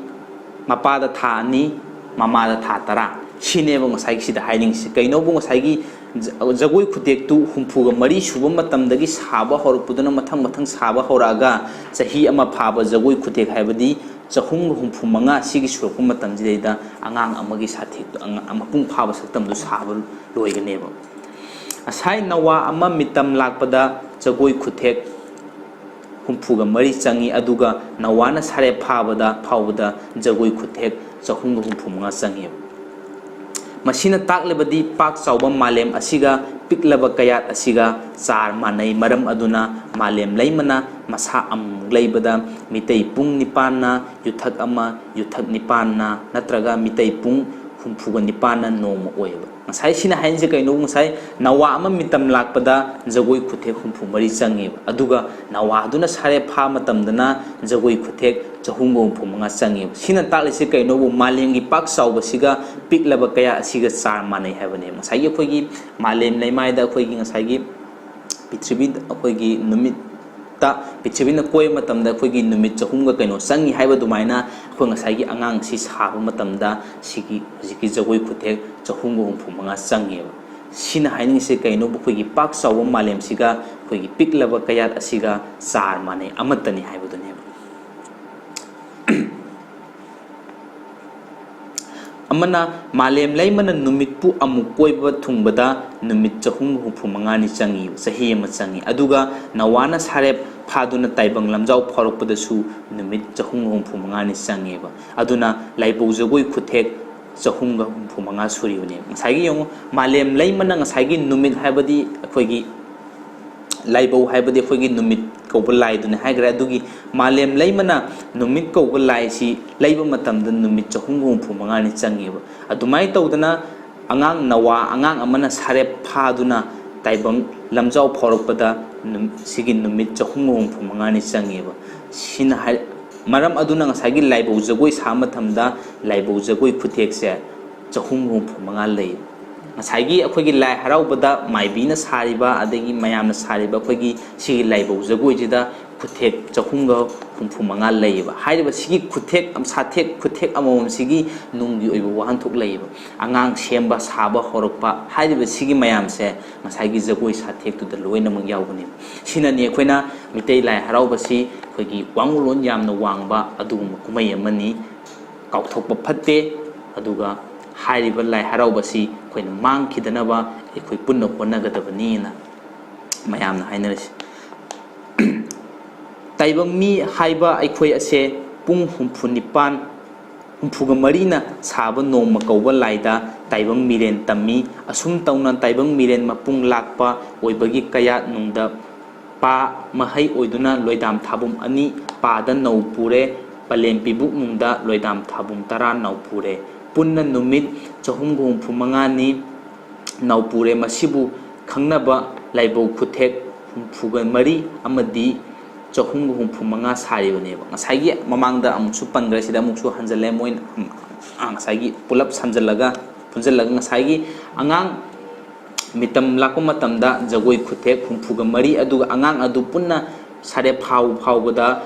ꯃꯄꯥꯗ ꯊꯥ ꯑꯅꯤ, ꯃꯃꯥꯗ ꯊꯥ ꯇꯔꯥ꯫ ꯁꯤꯅꯦꯕ ꯉꯁꯥꯏꯒꯤ ꯁꯤꯗ ꯍꯥꯏꯅꯤꯡꯉꯤꯁꯤ꯫ ꯀꯩꯅꯣꯕꯨ, ꯉꯁꯥꯏꯒꯤ ꯖ-, ꯖꯒꯣꯏ ꯈꯨꯊꯦꯛꯇꯨ ꯍꯨꯝꯐꯨꯒ ꯃꯔꯤ ꯁꯨꯕ ꯃꯇꯝꯗꯒꯤ ꯁꯥꯕ ꯍꯧꯔꯛꯄꯗꯨꯅ ꯃꯊꯪ ꯃꯊꯪ ꯁꯥꯕ ꯍꯧꯔꯛꯑꯒ, ꯆꯍꯤ ꯑꯃ ꯐꯥꯕ ꯖꯒꯣꯏ ꯈꯨꯊꯦꯛ ꯍꯥꯏꯕꯗꯤ ꯆꯍꯨꯝꯒ ꯍꯨꯝꯐꯨ ꯃꯉꯥ ꯁꯤꯒꯤ ꯁꯨꯔꯛꯄ ꯃꯇꯝꯁꯤꯗꯩꯗ ꯑꯉꯥꯡ ꯑꯃꯒꯤ ꯁꯥꯊꯦꯛꯇꯨ, ꯑꯉꯥꯡ, ꯃꯄꯨꯡ ꯐꯥꯕ ꯁꯛꯇꯝꯗꯨ ꯁꯥꯕ ꯂꯣꯏꯒꯅꯦꯕ꯫ ꯉꯁꯥꯏ ꯅꯋꯥ ꯑꯃ ꯃꯤꯇꯝ ꯂꯥꯛꯄꯗ ꯖꯒꯣꯏ ꯈꯨꯊꯦꯛ ꯍꯨꯝꯐꯨꯒ ꯃꯔꯤ ꯆꯪꯏ, ꯑꯗꯨꯒ ꯅꯋꯥꯅ ꯁꯥꯔꯦꯞ ꯐꯥꯕꯗ, ꯐꯥꯎꯕꯗ ꯖꯒꯣꯏ ꯈꯨꯊꯦꯛ ꯆꯍꯨꯝꯒ ꯍꯨꯝꯐꯨ ꯃꯉꯥ ꯆꯪꯏ꯫ ꯃꯁꯤꯅ ꯇꯥꯛꯂꯤꯕꯗꯤ ꯄꯥꯛ ꯆꯥꯎꯕ ꯃꯥꯂꯦꯝ ꯑꯁꯤꯒ ꯄꯤꯛꯂꯕ ꯀꯌꯥꯠ ꯑꯁꯤꯒ ꯆꯥꯔ ꯃꯥꯟꯅꯩ꯫ ꯃꯔꯝ ꯑꯗꯨꯅ ꯃꯥꯂꯦꯝ ꯂꯩꯃꯅ ꯃꯁꯥ ꯑꯃꯨꯛ ꯂꯩꯕꯗ ꯃꯤꯇꯩ ꯄꯨꯡ ꯅꯤꯄꯥꯟꯅ, ꯌꯨꯊꯛ ꯑꯃ, ꯌꯨꯊꯛ ꯅꯤꯄꯥꯟꯅ ꯅꯠꯇ꯭ꯔꯒ ꯃꯤꯇꯩ ꯄꯨꯡ ꯍꯨꯝꯐꯨꯒ ꯅꯤꯄꯥꯟꯅ ꯅꯣꯡꯃ ꯑꯣꯏꯌꯦꯕ꯫ ꯉꯁꯥꯏ ꯁꯤꯅ ꯍꯥꯏꯔꯤꯁꯦ ꯀꯩꯅꯣ? ꯉꯁꯥꯏ ꯅꯋꯥ ꯑꯃ ꯃꯤꯇꯝ ꯂꯥꯛꯄꯗ ꯖꯒꯣꯏ ꯈꯨꯊꯦꯛ ꯍꯨꯝꯐꯨ ꯃꯔꯤ ꯆꯪꯉꯦꯕ, ꯑꯗꯨꯒ ꯅꯋꯥꯗꯨꯅ ꯁꯥꯔꯦꯞ ꯐꯥ ꯃꯇꯝꯗꯅ ꯖꯒꯣꯏ ꯈꯨꯊꯦꯛ ꯆꯍꯨꯝꯒ ꯍꯨꯝꯐꯨ ꯃꯉꯥ ꯆꯪꯉꯦꯕ꯫ ꯁꯤꯅ ꯇꯥꯛꯂꯤꯁꯦ ꯀꯩꯅꯣꯕꯨ? ꯃꯥꯂꯦꯝꯒꯤ ꯄꯥꯛ ꯆꯥꯎꯕꯁꯤꯒ ꯄꯤꯛꯂꯕ ꯀꯌꯥ ꯑꯁꯤꯒ ꯆꯥꯔ ꯃꯥꯟꯅꯩ ꯍꯥꯏꯕꯅꯦꯕ꯫ ꯉꯁꯥꯏꯒꯤ ꯑꯩꯈꯣꯏꯒꯤ ꯃꯥꯂꯦꯝ ꯂꯩꯃꯥꯏꯗ ꯑꯩꯈꯣꯏꯒꯤ ꯉꯁꯥꯏꯒꯤ ꯄ꯭ꯔꯤꯊꯤꯕꯤ, ꯑꯩꯈꯣꯏꯒꯤ ꯅꯨꯃꯤꯠꯇ, ꯄ꯭ꯔꯤꯊꯤꯕꯤꯅ ꯀꯣꯏꯕ ꯃꯇꯝꯗ ꯑꯩꯈꯣꯏꯒꯤ ꯅꯨꯃꯤꯠ ꯆꯍꯨꯝꯒ ꯀꯩꯅꯣ ꯆꯪꯉꯤ ꯍꯥꯏꯕ ꯑꯗꯨꯃꯥꯏꯅ, ꯑꯩꯈꯣꯏ ꯉꯁꯥꯏꯒꯤ ꯑꯉꯥꯡ ꯑꯁꯤ ꯁꯥꯕ ꯃꯇꯝꯗ ꯁꯤꯒꯤ ꯍꯧꯖꯤꯛꯀꯤ ꯖꯒꯣꯏ ꯈꯨꯊꯦꯛ ꯆꯍꯨꯝꯒ ꯍꯨꯝꯐꯨ ꯃꯉꯥ ꯆꯪꯉꯦꯕ꯫ ꯁꯤꯅ ꯍꯥꯏꯅꯤꯡꯉꯤꯁꯦ ꯀꯩꯅꯣꯕꯨ? ꯑꯩꯈꯣꯏꯒꯤ ꯄꯥꯛ ꯆꯥꯎꯕ ꯃꯥꯂꯦꯝꯁꯤꯒ ꯑꯩꯈꯣꯏꯒꯤ ꯄꯤꯛꯂꯕ ꯀꯌꯥꯠ ꯑꯁꯤꯒ ꯆꯥꯔ ꯃꯥꯟꯅꯩ, ꯑꯃꯠꯇꯅꯤ ꯍꯥꯏꯕꯗꯨꯅꯦꯕ꯫ ꯑꯃꯅ, ꯃꯥꯂꯦꯝ ꯂꯩꯃꯅ ꯅꯨꯃꯤꯠꯄꯨ ꯑꯃꯨꯛ ꯀꯣꯏꯕ ꯊꯨꯡꯕꯗ ꯅꯨꯃꯤꯠ ꯆꯍꯨꯝꯒ ꯍꯨꯝꯐꯨ ꯃꯉꯥꯅꯤ ꯆꯪꯉꯤ, ꯆꯍꯤ ꯑꯃ ꯆꯪꯉꯤ꯫ ꯑꯗꯨꯒ ꯅꯋꯥꯅ ꯁꯥꯔꯦꯞ ꯐꯥꯗꯨꯅ ꯇꯥꯏꯕꯪ ꯂꯝꯖꯥꯎ ꯐꯥꯎꯔꯛꯄꯗꯁꯨ ꯅꯨꯃꯤꯠ ꯆꯍꯨꯝꯒ ꯍꯨꯝꯐꯨ ꯃꯉꯥꯅꯤ ꯆꯪꯉꯦꯕ꯫ ꯑꯗꯨꯅ ꯂꯥꯏꯕꯧ ꯖꯒꯣꯏ ꯈꯨꯊꯦꯛ ꯆꯍꯨꯝꯒ ꯍꯨꯝꯐꯨ ꯃꯉꯥ ꯁꯨꯔꯤꯕꯅꯦ꯫ ꯉꯁꯥꯏꯒꯤ ꯌꯦꯡꯉꯨ, ꯃꯥꯂꯦꯝ ꯂꯩꯃꯅ ꯉꯁꯥꯏꯒꯤ ꯅꯨꯃꯤꯠ ꯍꯥꯏꯕꯗꯤ ꯑꯩꯈꯣꯏꯒꯤ ꯂꯥꯏꯕꯧ ꯍꯥꯏꯕꯗꯤ ꯑꯩꯈꯣꯏꯒꯤ ꯅꯨꯃꯤꯠ ꯀꯧꯕ ꯂꯥꯏꯗꯨꯅꯤ ꯍꯥꯏꯈ꯭ꯔꯦ꯫ ꯑꯗꯨꯒꯤ ꯃꯥꯂꯦꯝ ꯂꯩꯃꯅ ꯅꯨꯃꯤꯠ ꯀꯧꯕ ꯂꯥꯏꯁꯤ ꯂꯩꯕ ꯃꯇꯝꯗ ꯅꯨꯃꯤꯠ ꯆꯍꯨꯝꯒ ꯍꯨꯝꯐꯨ ꯃꯉꯥꯅꯤ ꯆꯪꯉꯦꯕ꯫ ꯑꯗꯨꯃꯥꯏꯅ ꯇꯧꯗꯅ ꯑꯉꯥꯡ ꯅꯋꯥ, ꯑꯉꯥꯡ ꯑꯃꯅ ꯁꯥꯔꯦꯞ ꯐꯥꯗꯨꯅ ꯇꯥꯏꯕꯪ ꯂꯝꯖꯥꯎ ꯐꯥꯎꯔꯛꯄꯗ ꯅꯨꯝ-, ꯁꯤꯒꯤ ꯅꯨꯃꯤꯠ ꯆꯍꯨꯝꯒ ꯍꯨꯝꯐꯨ ꯃꯉꯥꯅꯤ ꯆꯪꯉꯦꯕ꯫ ꯁꯤꯅ ꯍꯥꯏ-, ꯃꯔꯝ ꯑꯗꯨꯅ ꯉꯁꯥꯏꯒꯤ ꯂꯥꯏꯕꯧ ꯖꯒꯣꯏ ꯁꯥꯕ ꯃꯇꯝꯗ ꯂꯥꯏꯕꯧ ꯖꯒꯣꯏ ꯈꯨꯊꯦꯛꯁꯦ ꯆꯍꯨꯝꯒ ꯍꯨꯝꯐꯨ ꯃꯉꯥ ꯂꯩ꯫ ꯉꯁꯥꯏꯒꯤ ꯑꯩꯈꯣꯏꯒꯤ ꯂꯥꯏ ꯍꯔꯥꯎꯕꯗ ꯃꯥꯏꯕꯤꯅ ꯁꯥꯔꯤꯕ, ꯑꯗꯒꯤ ꯃꯌꯥꯝꯅ ꯁꯥꯔꯤꯕ ꯑꯩꯈꯣꯏꯒꯤ ꯁꯤꯒꯤ ꯂꯥꯏꯕꯧ ꯖꯒꯣꯏꯁꯤꯗ ꯈꯨꯠꯊꯦꯛ ꯆꯍꯨꯝꯒ ꯍꯨꯝꯐꯨ ꯃꯉꯥ ꯂꯩꯌꯦꯕ꯫ ꯍꯥꯏꯔꯤꯕ ꯁꯤꯒꯤ ꯈꯨꯠꯊꯦꯛ ꯁꯥꯊꯦꯛ ꯈꯨꯠꯊꯦꯛ ꯑꯃꯃꯝꯁꯤꯒꯤ ꯅꯨꯡꯒꯤ ꯑꯣꯏꯕ ꯋꯥꯍꯟꯊꯣꯛ ꯂꯩꯌꯦꯕ꯫ ꯑꯉꯥꯡ ꯁꯦꯝꯕ ꯁꯥꯕ ꯍꯧꯔꯛꯄ ꯍꯥꯏꯔꯤꯕ ꯁꯤꯒꯤ ꯃꯌꯥꯝꯁꯦ ꯉꯁꯥꯏꯒꯤ ꯖꯒꯣꯏ ꯁꯥꯊꯦꯛꯇꯨꯗ ꯂꯣꯏꯅꯃꯛ ꯌꯥꯎꯒꯅꯦꯕ꯫ ꯁꯤꯅꯅꯤ ꯑꯩꯈꯣꯏꯅ ꯃꯤꯇꯩ ꯂꯥꯏ ꯍꯔꯥꯎꯕꯁꯤ ꯑꯩꯈꯣꯏꯒꯤ ꯋꯥꯉꯨꯂꯣꯟ ꯌꯥꯝꯅ ꯋꯥꯡꯕ ꯑꯗꯨꯒꯨꯝꯕ ꯀꯨꯝꯍꯩ ꯑꯃꯅꯤ꯫ ꯀꯥꯎꯊꯣꯛꯄ ꯐꯠꯇꯦ꯫ ꯑꯗꯨꯒ ꯍꯥꯏꯔꯤꯕ ꯂꯥꯏ ꯍꯔꯥꯎꯕꯁꯤ ꯑꯩꯈꯣꯏꯅ ꯃꯥꯡꯈꯤꯗꯅꯕ ꯑꯩꯈꯣꯏ ꯄꯨꯟꯅ ꯍꯣꯠꯅꯒꯗꯕꯅꯤꯅ ꯃꯌꯥꯝꯅ ꯍꯥꯏꯅꯔꯤꯁꯤ꯫ ꯇꯥꯏꯕꯪ ꯃꯤ ꯍꯥꯏꯕ ꯑꯩꯈꯣꯏ ꯑꯁꯦ ꯄꯨꯡ ꯍꯨꯝꯐꯨ ꯅꯤꯄꯥꯟ, ꯍꯨꯝꯐꯨꯒ ꯃꯔꯤꯅ ꯁꯥꯕ ꯅꯣꯡꯃ ꯀꯧꯕ ꯂꯥꯏꯗ ꯇꯥꯏꯕꯪ ꯃꯤꯔꯦꯟ ꯇꯝꯃꯤ꯫ ꯑꯁꯨꯝ ꯇꯧꯅ ꯇꯥꯏꯕꯪ ꯃꯤꯔꯦꯟ ꯃꯄꯨꯡ ꯂꯥꯛꯄ ꯑꯣꯏꯕꯒꯤ ꯀꯌꯥꯠ ꯅꯨꯡꯗ ꯄꯥ ꯃꯍꯩ ꯑꯣꯏꯗꯨꯅ ꯂꯣꯏꯗꯥꯝ ꯊꯥꯕꯨꯝ ꯑꯅꯤ, ꯄꯥꯗ ꯅꯧ ꯄꯨꯔꯦ, ꯄꯂꯦꯝ ꯄꯤꯕꯨꯛ ꯅꯨꯡꯗ ꯂꯣꯏꯗꯥꯝ ꯊꯥꯕꯨꯝ ꯇꯔꯥ ꯅꯧ ꯄꯨꯔꯦ꯫ ꯄꯨꯟꯅ ꯅꯨꯃꯤꯠ ꯆꯍꯨꯝꯒ ꯍꯨꯝꯐꯨ ꯃꯉꯥꯅꯤ ꯅꯧ ꯄꯨꯔꯦ꯫ ꯃꯁꯤꯕꯨ ꯈꯪꯅꯕ ꯂꯥꯏꯕꯧ ꯈꯨꯊꯦꯛ ꯍꯨꯝꯐꯨꯒ ꯃꯔꯤ ꯑꯃꯗꯤ ꯆꯍꯨꯝꯒ ꯍꯨꯝꯐꯨ ꯃꯉꯥ ꯁꯥꯔꯤꯕꯅꯦꯕ꯫ ꯉꯁꯥꯏꯒꯤ ꯃꯃꯥꯡꯗ ꯑꯃꯨꯛꯁꯨ ꯄꯟꯈ꯭ꯔꯦ, ꯁꯤꯗ ꯑꯃꯨꯛꯁꯨ ꯍꯟꯖꯜꯂꯦ꯫ ꯃꯣꯏꯅ, ꯑ, ꯉꯁꯥꯏꯒꯤ ꯄꯨꯂꯞ ꯁꯝꯖꯜꯂꯒ, ꯄꯨꯟꯖꯜꯂꯒ ꯉꯁꯥꯏꯒꯤ ꯑꯉꯥꯡ ꯃꯤꯇꯝ ꯂꯥꯛꯄ ꯃꯇꯝꯗ ꯖꯒꯣꯏ ꯈꯨꯊꯦꯛ ꯍꯨꯝꯐꯨꯒ ꯃꯔꯤ, ꯑꯗꯨꯒ ꯑꯉꯥꯡ ꯑꯗꯨ ꯄꯨꯟꯅ ꯁꯥꯔꯦꯞ ꯐꯥꯎ ꯐꯥꯎꯕꯗ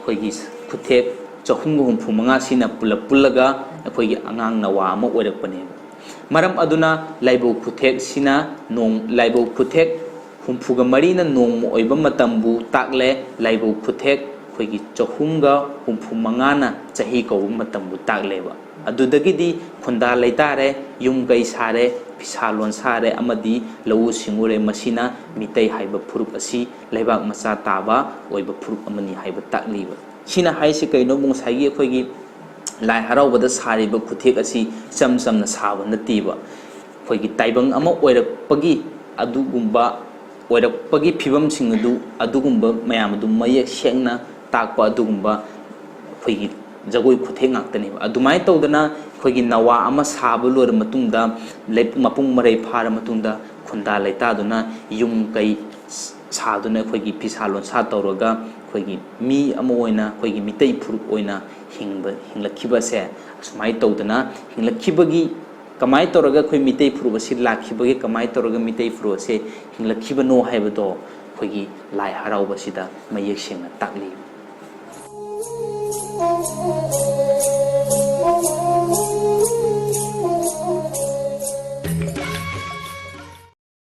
ꯑꯩꯈꯣꯏꯒꯤ ꯈꯨꯊꯦꯛ ꯆꯍꯨꯝꯒ ꯍꯨꯝꯐꯨ ꯃꯉꯥꯁꯤꯅ ꯄꯨꯂꯞ ꯄꯨꯜꯂꯒ ꯑꯩꯈꯣꯏꯒꯤ ꯑꯉꯥꯡ ꯅꯋꯥ ꯑꯃ ꯑꯣꯏꯔꯛꯄꯅꯦꯕ꯫ ꯃꯔꯝ ꯑꯗꯨꯅ ꯂꯥꯏꯕꯧ ꯈꯨꯊꯦꯛꯁꯤꯅ ꯅꯣꯡ-, ꯂꯥꯏꯕꯧ ꯈꯨꯊꯦꯛ ꯍꯨꯝꯐꯨꯒ ꯃꯔꯤꯅ ꯅꯣꯡꯃ ꯑꯣꯏꯕ ꯃꯇꯝꯕꯨ ꯇꯥꯛꯂꯦ, ꯂꯥꯏꯕꯧ ꯈꯨꯊꯦꯛ ꯑꯩꯈꯣꯏꯒꯤ ꯆꯍꯨꯝꯒ ꯍꯨꯝꯐꯨ ꯃꯉꯥꯅ ꯆꯍꯤ ꯀꯧꯕ ꯃꯇꯝꯕꯨ ꯇꯥꯛꯂꯦꯕ꯫ ꯑꯗꯨꯗꯒꯤꯗꯤ ꯈꯨꯟꯗꯥ ꯂꯩꯇꯥꯔꯦ, ꯌꯨꯝ ꯀꯩ ꯁꯥꯔꯦ, ꯐꯤꯁꯥ ꯂꯣꯟꯁꯥꯔꯦ ꯑꯃꯗꯤ ꯂꯧꯎ ꯁꯤꯡꯎꯔꯦ꯫ ꯃꯁꯤꯅ ꯃꯤꯇꯩ ꯍꯥꯏꯕ ꯐꯨꯔꯨꯞ ꯑꯁꯤ ꯂꯩꯕꯥꯛ ꯃꯆꯥ ꯇꯥꯕ ꯑꯣꯏꯕ ꯐꯨꯔꯨꯞ ꯑꯃꯅꯤ ꯍꯥꯏꯕ ꯇꯥꯛꯂꯤꯕ꯫ ꯁꯤꯅ ꯍꯥꯏꯁꯤ ꯀꯩꯅꯣꯕꯨ ꯉꯁꯥꯏꯒꯤ ꯑꯩꯈꯣꯏꯒꯤ ꯂꯥꯏ ꯍꯔꯥꯎꯕꯗ ꯁꯥꯔꯤꯕ ꯈꯨꯊꯦꯛ ꯑꯁꯤ ꯏꯆꯝ ꯆꯝꯅ ꯁꯥꯕ ꯅꯠꯇꯦꯕ꯫ ꯑꯩꯈꯣꯏꯒꯤ ꯇꯥꯏꯕꯪ ꯑꯃ ꯑꯣꯏꯔꯛꯄꯒꯤ ꯑꯗꯨꯒꯨꯝꯕ ꯑꯣꯏꯔꯛꯄꯒꯤ ꯐꯤꯕꯝꯁꯤꯡ ꯑꯗꯨ, ꯑꯗꯨꯒꯨꯝꯕ ꯃꯌꯥꯝ ꯑꯗꯨ ꯃꯌꯦꯛ ꯁꯦꯡꯅ ꯇꯥꯛꯄ ꯑꯗꯨꯒꯨꯝꯕ ꯑꯩꯈꯣꯏꯒꯤ ꯖꯒꯣꯏ ꯈꯨꯊꯦꯛ ꯉꯥꯛꯇꯅꯦꯕ꯫ ꯑꯗꯨꯃꯥꯏꯅ ꯇꯧꯗꯅ ꯑꯩꯈꯣꯏꯒꯤ ꯅꯋꯥ ꯑꯃ ꯁꯥꯕ ꯂꯣꯏꯔ ꯃꯇꯨꯡꯗ, ꯂꯩ-, ꯃꯄꯨꯡ ꯃꯔꯩ ꯐꯥꯔ ꯃꯇꯨꯡꯗ ꯈꯨꯟꯗꯥ ꯂꯩꯇꯥꯗꯨꯅ ꯌꯨꯝ ꯀꯩ ꯁꯥꯗꯨꯅ ꯑꯩꯈꯣꯏꯒꯤ ꯐꯤꯁꯥ ꯂꯣꯟꯁꯥ ꯇꯧꯔꯒ ꯑꯩꯈꯣꯏꯒꯤ ꯃꯤ ꯑꯃ ꯑꯣꯏꯅ, ꯑꯩꯈꯣꯏꯒꯤ ꯃꯤꯇꯩ ꯐꯨꯔꯨꯞ ꯑꯣꯏꯅ ꯍꯤꯡꯕ, ꯍꯤꯡꯂꯛꯈꯤꯕꯁꯦ ꯑꯁꯨꯃꯥꯏꯅ ꯇꯧꯗꯅ ꯍꯤꯡꯂꯛꯈꯤꯕꯒꯤ ꯀꯃꯥꯏꯅ ꯇꯧꯔꯒ ꯑꯩꯈꯣꯏ ꯃꯤꯇꯩ ꯐꯨꯔꯨꯞ ꯑꯁꯤ ꯂꯥꯛꯈꯤꯕꯒꯦ, ꯀꯃꯥꯏꯅ ꯇꯧꯔꯒ ꯃꯤꯇꯩ ꯐꯨꯔꯨꯞ ꯑꯁꯦ ꯍꯤꯡꯂꯛꯈꯤꯕꯅꯣ ꯍꯥꯏꯕꯗꯣ ꯑꯩꯈꯣꯏꯒꯤ ꯂꯥꯏ ꯍꯔꯥꯎꯕꯁꯤꯗ ꯃꯌꯦꯛ ꯁꯦꯡꯅ ꯇꯥꯛꯂꯤ꯫